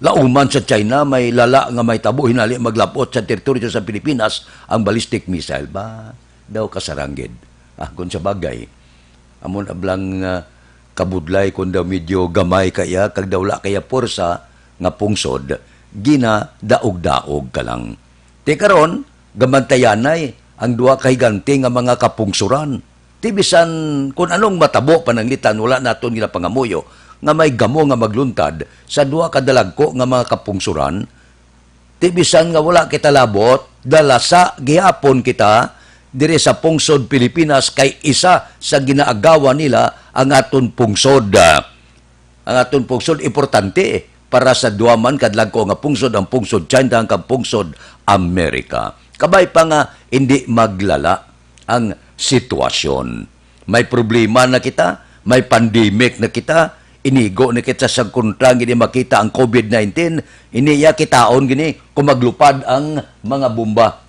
lauman sa China, may lala nga may tabo, hinali maglapot sa teritoryo sa Pilipinas ang ballistic missile. Ba, daw kasaranggid. Ah, kung sa bagay, amon ablang ah, kabudlay kung daw medyo gamay kaya, kag daw wala kaya porsa nga pungsod, ginadaog-daog ka lang. Ti karon, gamantayanay ang duha ka higante nga mga kapungsuran. Ti bisan kun anong matabo pananglitan, wala naton ginapangamuyo nga may gamo nga magluntad sa duha ka dalagko nga mga kapungsuran. Ti bisan nga wala kita labot, dalasa gihapon kita diri sa pungsod Pilipinas, kay isa sa ginaagawan nila ang aton pungsod. Ang aton pungsod importante para sa duha man ka dalagko nga pungsod, ang pungsod China kag pungsod Amerika. Kabay pa nga hindi maglala ang sitwasyon. May problema na kita, may pandemic na kita, inigo na kita sa kontra, hindi makita ang covid nineteen, ini iya kitaon gini kung maglupad ang mga bomba.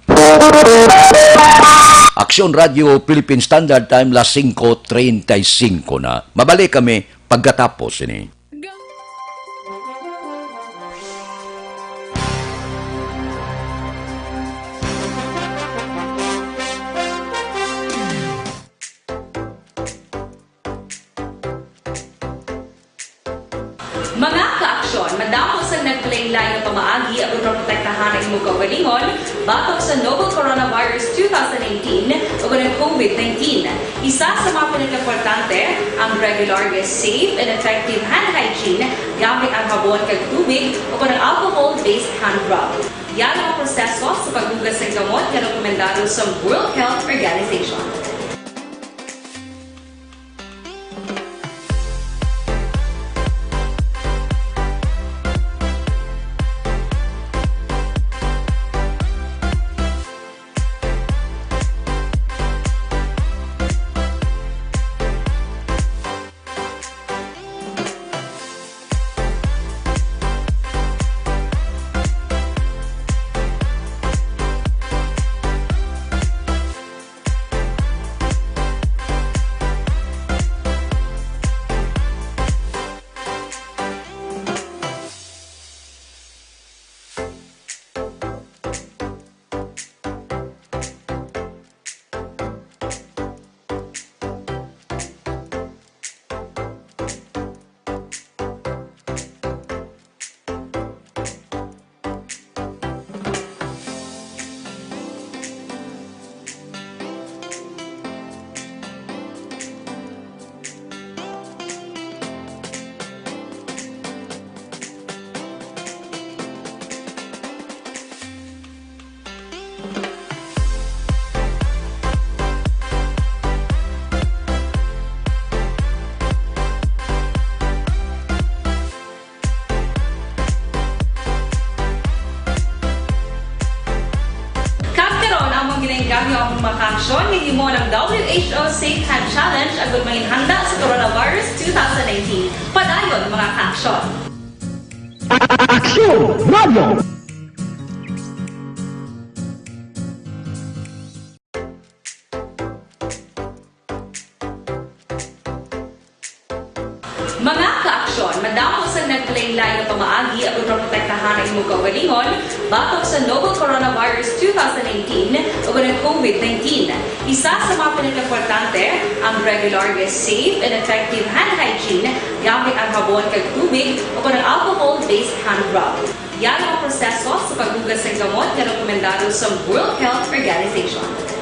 Aksyon Radio Philippine Standard Time, las singko treinta y cinco na. Mabalik kami pagkatapos ini. Mga kaaksyon, madamo sang naglain-lain nga pamaagi ang pagprotektahan ang imong kaugalingon batok sa novel coronavirus two thousand nineteen o ang covid nineteen. Isa sa mga pinakaimportante ang regular nga safe and effective hand hygiene gamit ang habon kag tubig o ang alcohol-based hand rub. Yan ang proseso sa paghugas sang gamot nga rekomendado sa World Health Organization. Kag karon, among ginainggangyo ang mga kaaksyon nga himo ng W H O Safe Time Challenge agud manginhanda sa coronavirus two thousand nineteen. Padayon, mga kaaksyon. Aksyon Radio! Mga kaaksyon, madamo sang naglain-lain nga pamaagi ang pagprotektahan ang imong kaugalingon batok sa novel coronavirus two thousand nineteen o ang covid nineteen. Isa sa mga pinakaimportante ang regular nga safe and effective hand hygiene gamit ang habon kag tubig o ang alcohol-based hand rub. Yan ang proseso sa paghugas sang gamot nga rekomendado sa World Health Organization.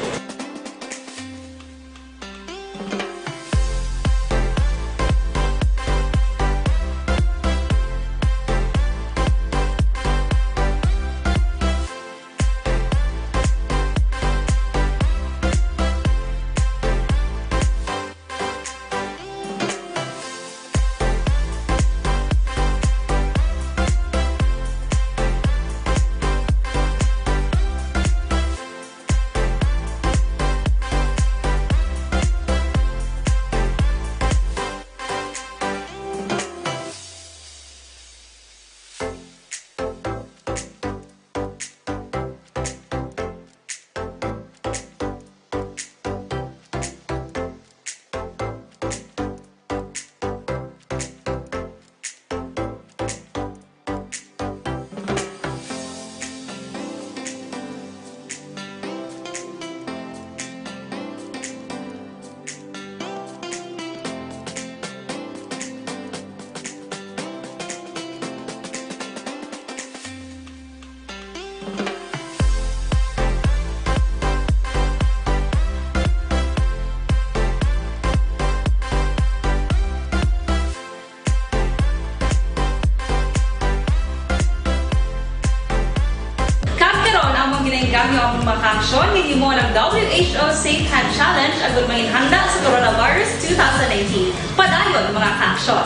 Gamyo ang mga kaaksyon nga himo ang W H O Safe Hand Challenge agud mangin handa sa coronavirus two thousand nineteen. Padayon, mga kaaksyon.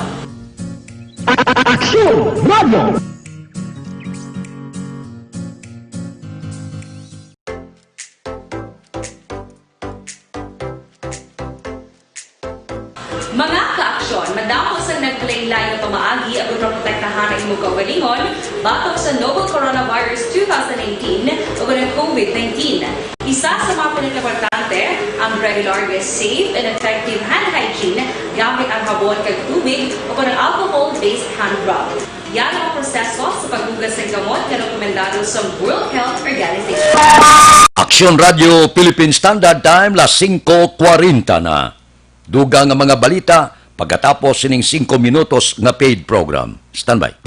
Aksyon Radio! Mga kaaksyon, madamo sang naglain-lain nga pamaagi agud maprotektahan ang imong kaugalingon batok sa novel coronavirus two thousand nineteen ug ang COVID nineteen. Isa sa mga pinakaimportante, ang regular nga safe and effective hand hygiene gamit ang habon kag tubig o kon ang alcohol-based hand rub. Yara ang proseso sa paghugas sang kamot nga rekomendado sa World Health Organization. Aksyon Radyo Philippine Standard Time, las singko kwarenta na. Dugang nga mga balita pagkatapos sining singko minutos nga paid program. Standby.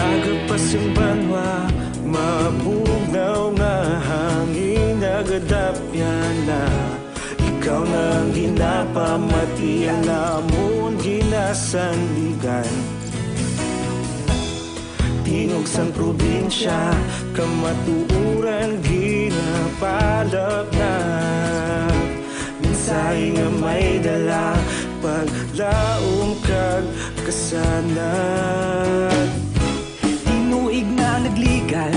Aga pa sing banwa, mabugnaw nga hangin nagadapyan na. Ikaw na ang ginapamati, ang amon ginasandigan. Tingog sang probinsya, kamatuoran ginapalapnap. Mensahe nga may dala, paglaom kag kasanag. Tinuig na nagligan,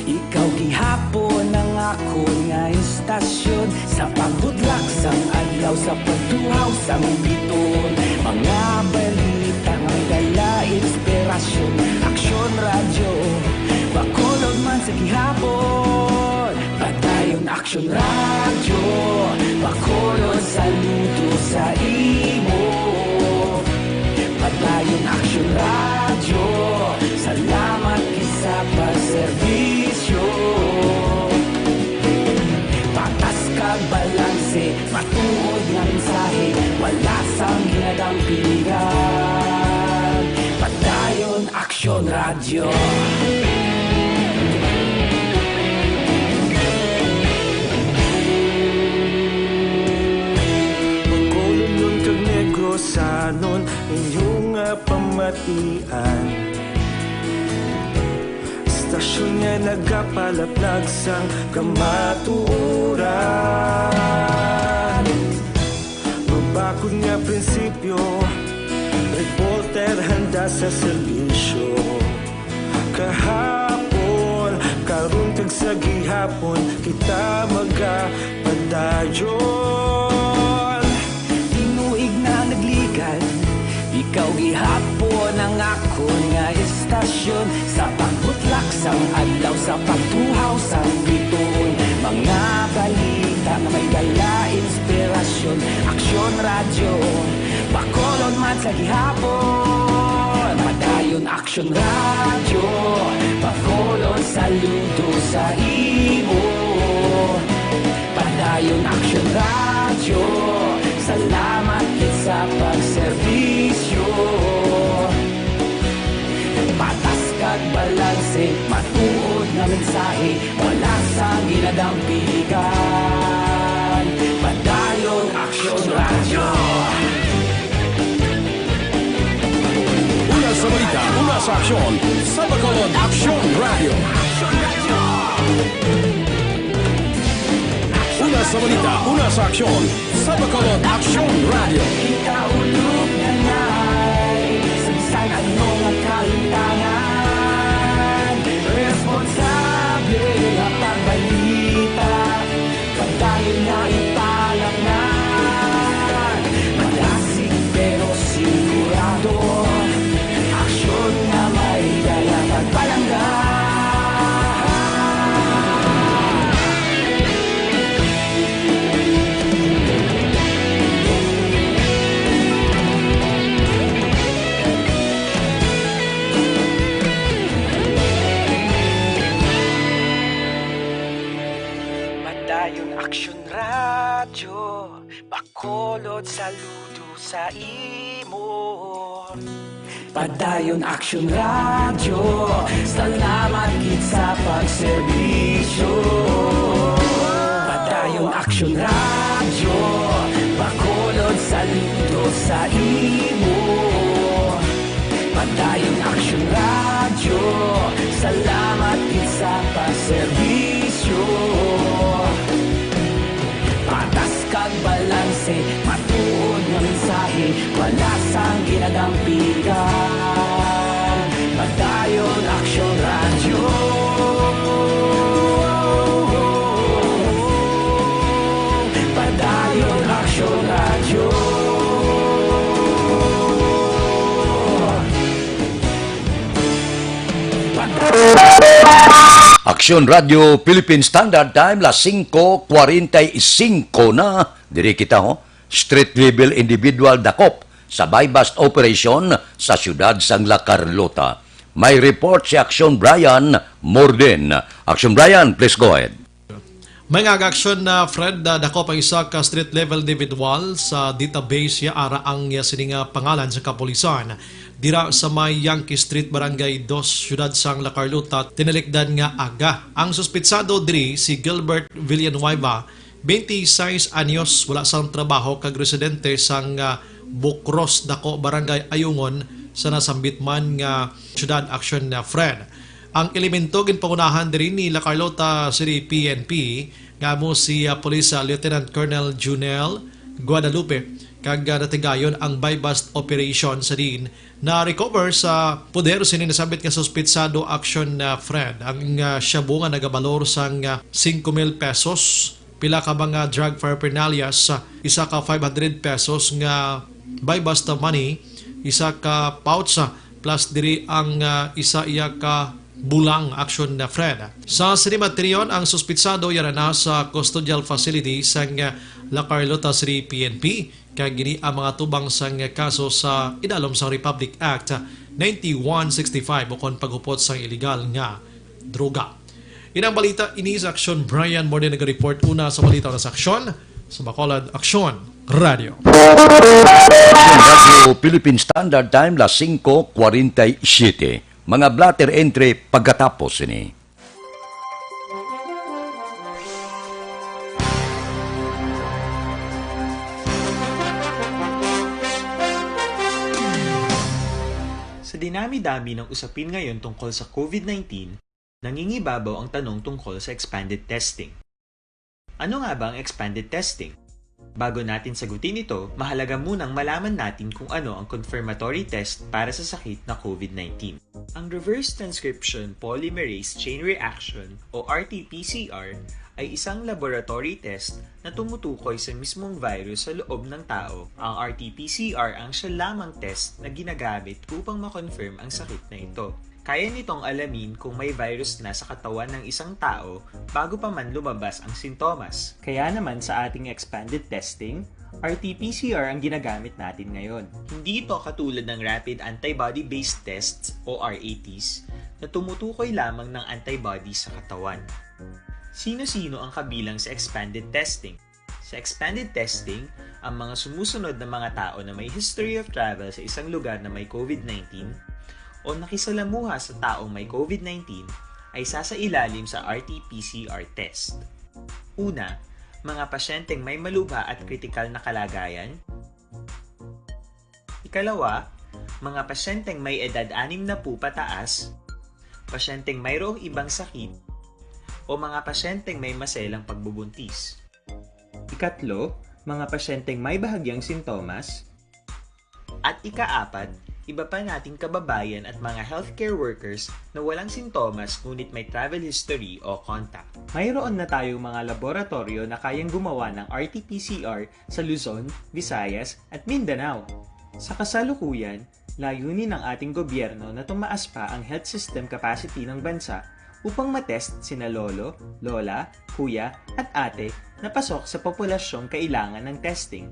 ikaw gihapon ang akon nga istasyon. Sa pagbutlak sang adlaw, sa pagtuhaw sang biton, mga balita nga may dala inspirasyon. Aksyon Radyo, Bacolod man sa gihapon. Padayon Aksyon Radyo, Bacolod, saludo sa imo. Padayon Aksyon Radyo, salamat gid sa pagserbisyo. Patas kag balanse, matuod nga mensahe, wala sang ginadampigan. Padayon Aksyon Radyo. Bacolodnon kag Negrosanon, inyo nga pamatian. Istasyon nga nagapalaplag sang kamatuoran. Mabakod nga prinsipyo, reporter handa sa serbisyo. Kahapon, karon kag sa gihapon, kita magapadayon. Tinuig na nagligan, ikaw gihapon ang akon nga istasyon. Sa pagbutlak sang adlaw, sa pagtuhaw sang bituon, mga balita nga may dala inspirasyon. Aksyon Radyo, Bacolod man sa gihapon. Padayon Aksyon Radyo, Bacolod, saludo sa imo. Padayon Aksyon Radyo, salamat gid sa pagserbisyo. Patas kag balanse, matuod nga mensahe, wala sang ginadampigan. Padayon Aksyon Radyo. Una sa balita, una sa aksyon, sa Bacolod Aksyon Radyo. Una sa balita, una sa aksyon, sa Bacolod Aksyon Radyo. Ikaulo nga nay, sa bisan ano nga kalimtangan, responsable nga pagbalita, padayon nga ipalapngan. Madasig pero sigurado, aksyon nga may dala pagpalangga. Padayon Aksyon Radyo, Bacolod, saludo sa imo. Padayon Aksyon Radyo, salamat gid sa pagserbisyo. Padayon Aksyon Radyo, bakulod saludo sa imo. Padayon Aksyon Radyo, salamat gid sa pagserbisyo. Patas kag balanse, matuod nga mensahe, wala sang ginadampigan. Padayon Aksyon Radyo. Padayon Aksyon Radyo. Padayon Aksyon Radyo Philippine Standard Time, las singko kwarenta y singko na. Diri kita, ho. Street level individual dakop sa buy-bust operation sa siyudad sang La Carlota. May report si Aksyon Brian Morden. Aksyon Brian, please go ahead. May nga aksyon na, Fred, na dakop ang isa ka street level individual sa database ya ara ang ya sini nga pangalan sa kapulisan. Dira sa may Yankee Street, Barangay Dos, siyudad sang La Carlota, tinalikdan nga aga. Ang suspitsado diri si Gilbert Villanueva, twenty-six anyos, wala sang trabaho kag residente sang, ah, Bukros Dako, Barangay Ayungon, sa nasambit man nga siyudad. Aksyon na, Fred. Ang elemento ginpangunahan diri ni La Carlota City P N P, nga amo si, ah, Police, ah, Lieutenant Colonel Junel Guadalupe, kag, ah, natigayon ang buy-bust operation sa diin na-recover sa poder sini nasambit nga suspitsado. Aksyon na, Fred. Ang, ah, shabu nga nagabalor sang, ah, singko mil pesos, pila ka mga drug paraphernalia, sa isa ka five hundred pesos nga buy-bust money, isa ka pouch, ah, plus diri ang, ah, isa iya ka bulang. Aksyon na, Fred. Sa sini matigayon, ang suspitsado yara na sa custodial facility sang, ah, La Carlota City P N P, kag ini ang mga tubang sang kaso sa idalom sang Republic Act ninety-one sixty-five, ukon paghupot sang iligal nga droga. Inang balita ini sa Aksyon. Brian Morden naga-report. Una sa balita, una sa Aksyon, sa Bacolod, Aksyon Radio. Aksyon Radio Philippine Standard Time, las singko kwarenta y siyete. Mga blotter entry pagkatapos ini. Sa dinami-dami ng usapin ngayon tungkol sa COVID nineteen, nangingibabaw ang tanong tungkol sa expanded testing. Ano nga ba ang expanded testing? Bago natin sagutin ito, mahalaga munang malaman natin kung ano ang confirmatory test para sa sakit na COVID nineteen. Ang reverse transcription polymerase chain reaction o R T P C R ay isang laboratory test na tumutukoy sa mismong virus sa loob ng tao. Ang R T P C R ang siya lamang test na ginagamit upang ma-confirm ang sakit na ito. Kaya nitong alamin kung may virus na sa katawan ng isang tao bago pa man lumabas ang sintomas. Kaya naman sa ating expanded testing, R T P C R ang ginagamit natin ngayon. Hindi ito katulad ng rapid antibody-based tests o R A Ts na tumutukoy lamang ng antibody sa katawan. Sino-sino ang kabilang sa expanded testing? Sa expanded testing, ang mga sumusunod na mga tao na may history of travel sa isang lugar na may COVID nineteen o nakisalamuha sa taong may COVID nineteen ay sasailalim sa R T P C R test. Una, mga pasyenteng may malubha at kritikal na kalagayan. Ikalawa, mga pasyenteng may edad anim na po pataas, pasyenteng mayroong ibang sakit, o mga pasyenteng may maselang pagbubuntis. Ikatlo, mga pasyenteng may bahagyang sintomas. At ikaapat, iba pa nating kababayan at mga healthcare workers na walang sintomas ngunit may travel history o contact. Mayroon na tayong mga laboratoryo na kayang gumawa ng R T P C R sa Luzon, Visayas, at Mindanao. Sa kasalukuyan, layunin ng ating gobyerno na tumaas pa ang health system capacity ng bansa upang matest sina lolo, lola, kuya, at ate na pasok sa populasyong kailangan ng testing.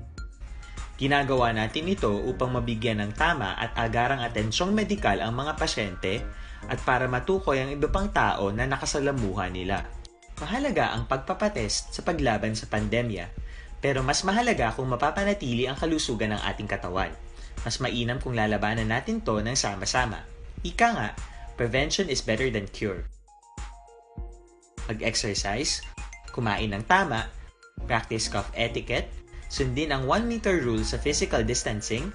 Ginagawa natin ito upang mabigyan ng tama at agarang atensyong medikal ang mga pasyente at para matukoy ang iba pang tao na nakasalamuha nila. Mahalaga ang pagpapatest sa paglaban sa pandemya, pero mas mahalaga kung mapapanatili ang kalusugan ng ating katawan. Mas mainam kung lalabanan natin 'to ng sama-sama. Ika nga, prevention is better than cure. Mag-exercise, kumain ng tama, practice cough etiquette, sundin ang one meter rule sa physical distancing,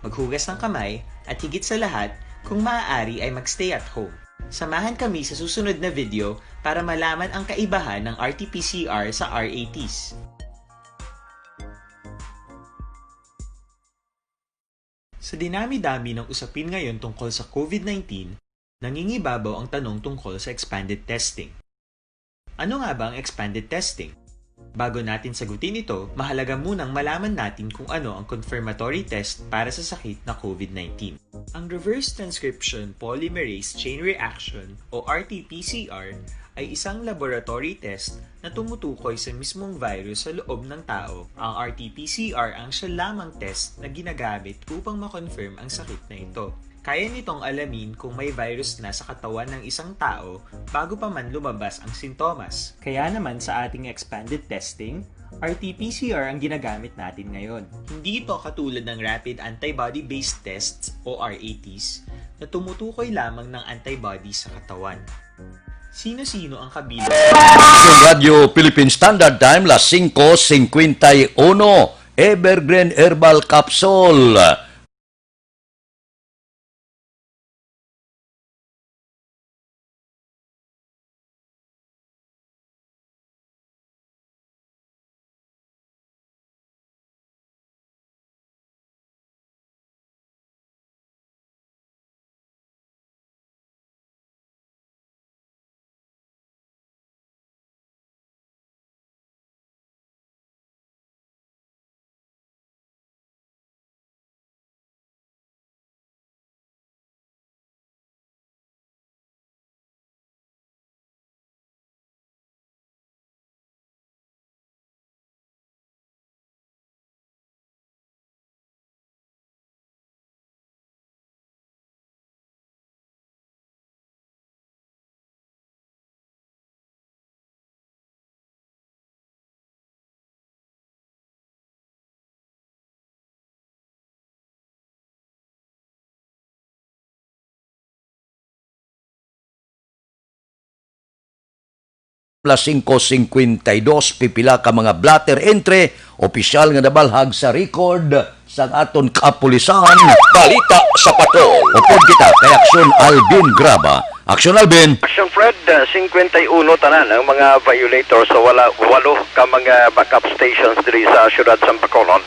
maghugas ng kamay, at higit sa lahat, kung maaari ay mag-stay at home. Samahan kami sa susunod na video para malaman ang kaibahan ng R T P C R sa R A Ts. Sa dinami-dami ng usapin ngayon tungkol sa COVID nineteen, nangingibabaw ang tanong tungkol sa expanded testing. Ano nga ba ang expanded testing? Bago natin sagutin ito, mahalaga munang malaman natin kung ano ang confirmatory test para sa sakit na COVID nineteen. Ang reverse transcription polymerase chain reaction o R T P C R ay isang laboratory test na tumutukoy sa mismong virus sa loob ng tao. Ang R T P C R ang siya lamang test na ginagamit upang ma-confirm ang sakit na ito. Kaya nitong alamin kung may virus na sa katawan ng isang tao bago pa man lumabas ang sintomas. Kaya naman sa ating expanded testing, R T P C R ang ginagamit natin ngayon. Hindi ito katulad ng rapid antibody-based tests o R A Ts na tumutukoy lamang ng antibody sa katawan. Sino-sino ang kabilang? Radyo Philippine Standard Time, las singko singkwenta y uno. Evergreen Herbal Capsule. Las singko singkwenta y dos, pipila ka mga blotter entry, opisyal nga nabalhag sa record sang aton kapulisan. Balita sa Patrol. Upod kita kay Aksyon Alvin Graba. Aksyon Alvin. Aksyon Fred, uh, singkwenta y uno tanan ang mga violators sa wala, walo ka mga backup stations diri sa siyudad sa Bacolod.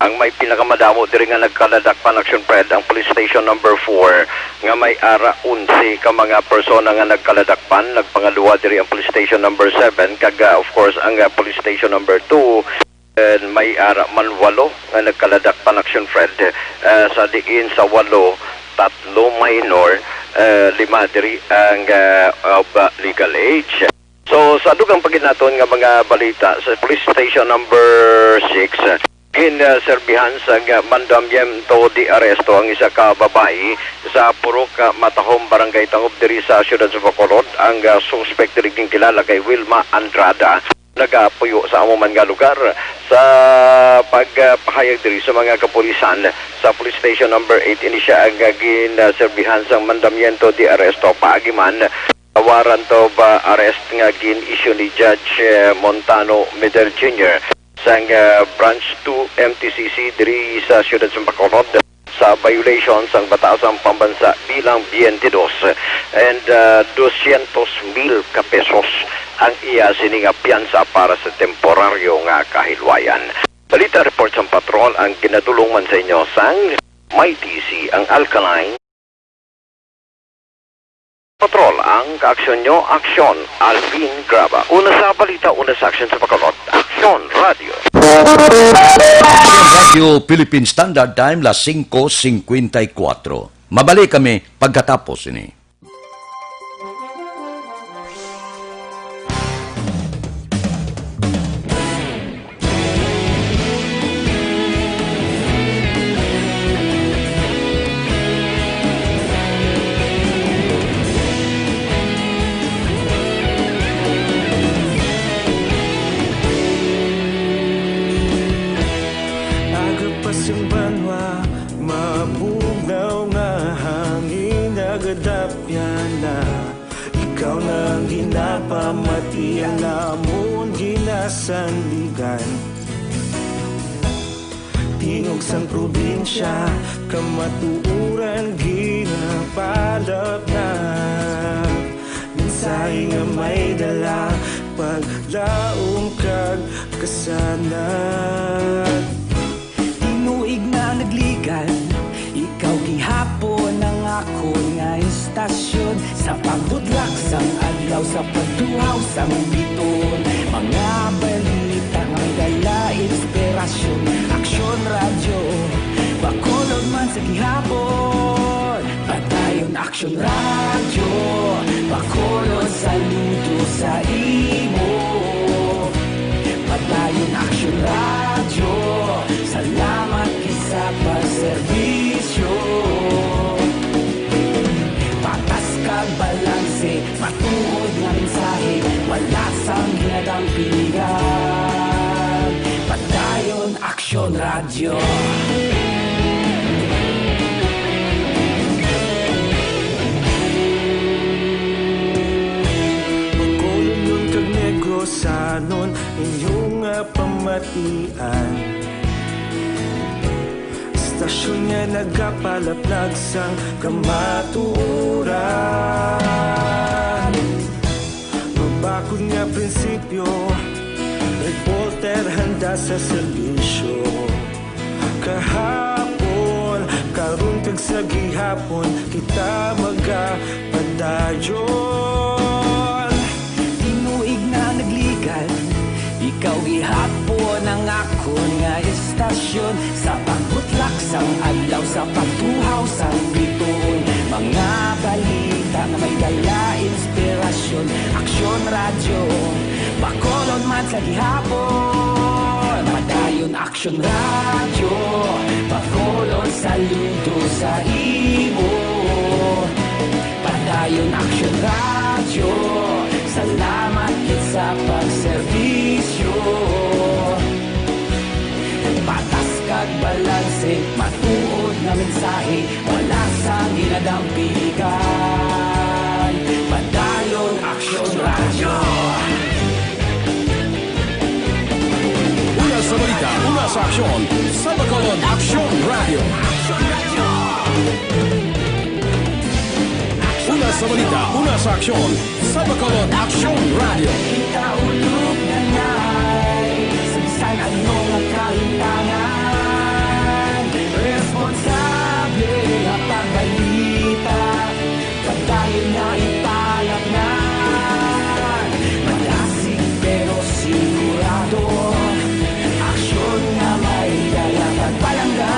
Ang may pinakamadamo diri nga nagkaladakpan, Aksyon Fred, ang Police Station Number four, nga may ara onse ka mga persona nga nagkaladakpan. Nagpangaduha diri ang Police Station Number seven, kag, ah, of course, ang, ah, Police Station Number two, eh, may ara man walo nga nagkaladakpan, Aksyon Fred. Eh, sa diin sa walo, tatlo minor, eh, lima diri ang, ah, of, ah, legal age. So, sa dugang pa gid naton nga mga balita, sa Police Station Number six, gin, ah, serbihan sang, ah, mandamiento de arresto ang isa ka babayi sa Purok, ah, Matahom, Barangay Tangob, diri sa siyudad sa Bacolod. Ang, ah, suspek diri ginkilala kay Wilma Andrada, nagapuyo sa amo man nga lugar. Sa pagpahayag diri sa mga kapulisan sa Police Station Number eight, ini siya ang, ah, gin, ah, serbihan sang mandamiento de arresto, paagi man sa warrant of, ah, arrest nga gin-issue ni Judge, eh, Montano Middle Junior sang, ah, Branch two M T C C diri sa siyudad sa Bacolod sa violation sang Batasang Pambansa Bilang twenty-two, and, ah, dosyentos mil ka pesos ang iya sini nga piyansa para sa temporaryo nga kahilwayan. Balita report sang patrol ang ginadul-ong man sa inyo sang May T C ang Alkaline. Patrol, ang kaaksyon nyo, aksyon. Alvin Graba. Una sa balita, una sa aksyon sa Bacolod. Aksyon Radio. Radyo Philippine Standard Time, las singko singkwenta y kuwatro. Mabalik kami pagkatapos ini. Agrupasyong banwa, na, ikaw na ang ginapamati, ang amon ginasandigan. Tingog sang probinsya, kamatuoran ginapalapnap. Mensahe nga may dala, paglaom kag kasanag. Tinuig na nagligan, ikaw gihapon ang akon nga istasyon. Sa pagbutlak sang adlaw, sa pagtuhaw sang biton, mga balita nga may dala inspirasyon. Aksyon Radyo, Bacolod man sa gihapon. Padayon Aksyon Radyo, Bacolod, saludo sa imo. Padayon Aksyon Radyo, salamat gid sa pagserbisyo. Patas kag balanse, matuod nga mensahe, wala sang ginadang piligan. Padayon Aksyon Radyo. Bacolodnon kag Negrosanon, inyo nga pamatian. Istasyon nga nagapalaplag sang kamatuoran. Mabakod nga prinsipyo, reporter handa sa serbisyo. Kahapon, karon kag sa gihapon, kita magapadayon. Tinuig na nagligan, ikaw gihapon ang akon nga istasyon. Sa pagbutlak sang adlaw, sa pagtuhaw sang biton, mga balita nga may dala inspirasyon. Aksyon Radyo, Bacolod man sa gihapon. Padayon Aksyon Radyo, Bacolod, saludo sa imo. Padayon Aksyon Radyo, salamat gid sa pagserbisyo. Patas kag balanse, matuod nga mensahe, wala sang ginadampigan. Padayon Aksyon Radyo. Una sa balita, una sa aksyon, sa Bacolod, Aksyon Radyo. Una sa balita, una sa aksyon, sa Bacolod, Aksyon Radyo. Kita ulog na nay, sa bisan ano nga kahintangan, responsable nga pagbalita. Padayon na ipalapnan, madasig pero sigurado. Aksyon nga may dala kag palangga.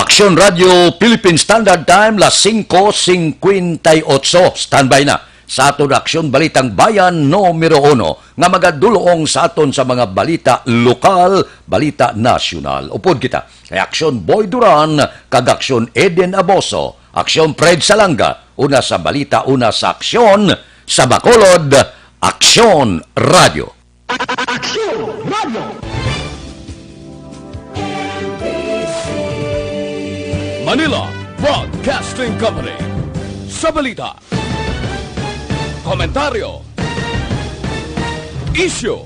Aksyon Radyo Philippine Standard Time, las singko singkwenta y otso. Standby na sa aton Aksyon Balitang Bayan numero uno nga magadulong sa aton sa mga balita lokal, balita nasyonal. Upod kita kay Aksyon Boy Duran kag Aksyon Eden Aboso, Aksyon Fred Salanga, una sa balita, una sa aksyon, sa Bacolod, Aksyon Radyo. Aksyon Radyo. Manila Broadcasting Company. Sa balita, komentaryo, isyu,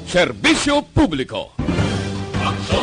serbisyo publiko. Aksyon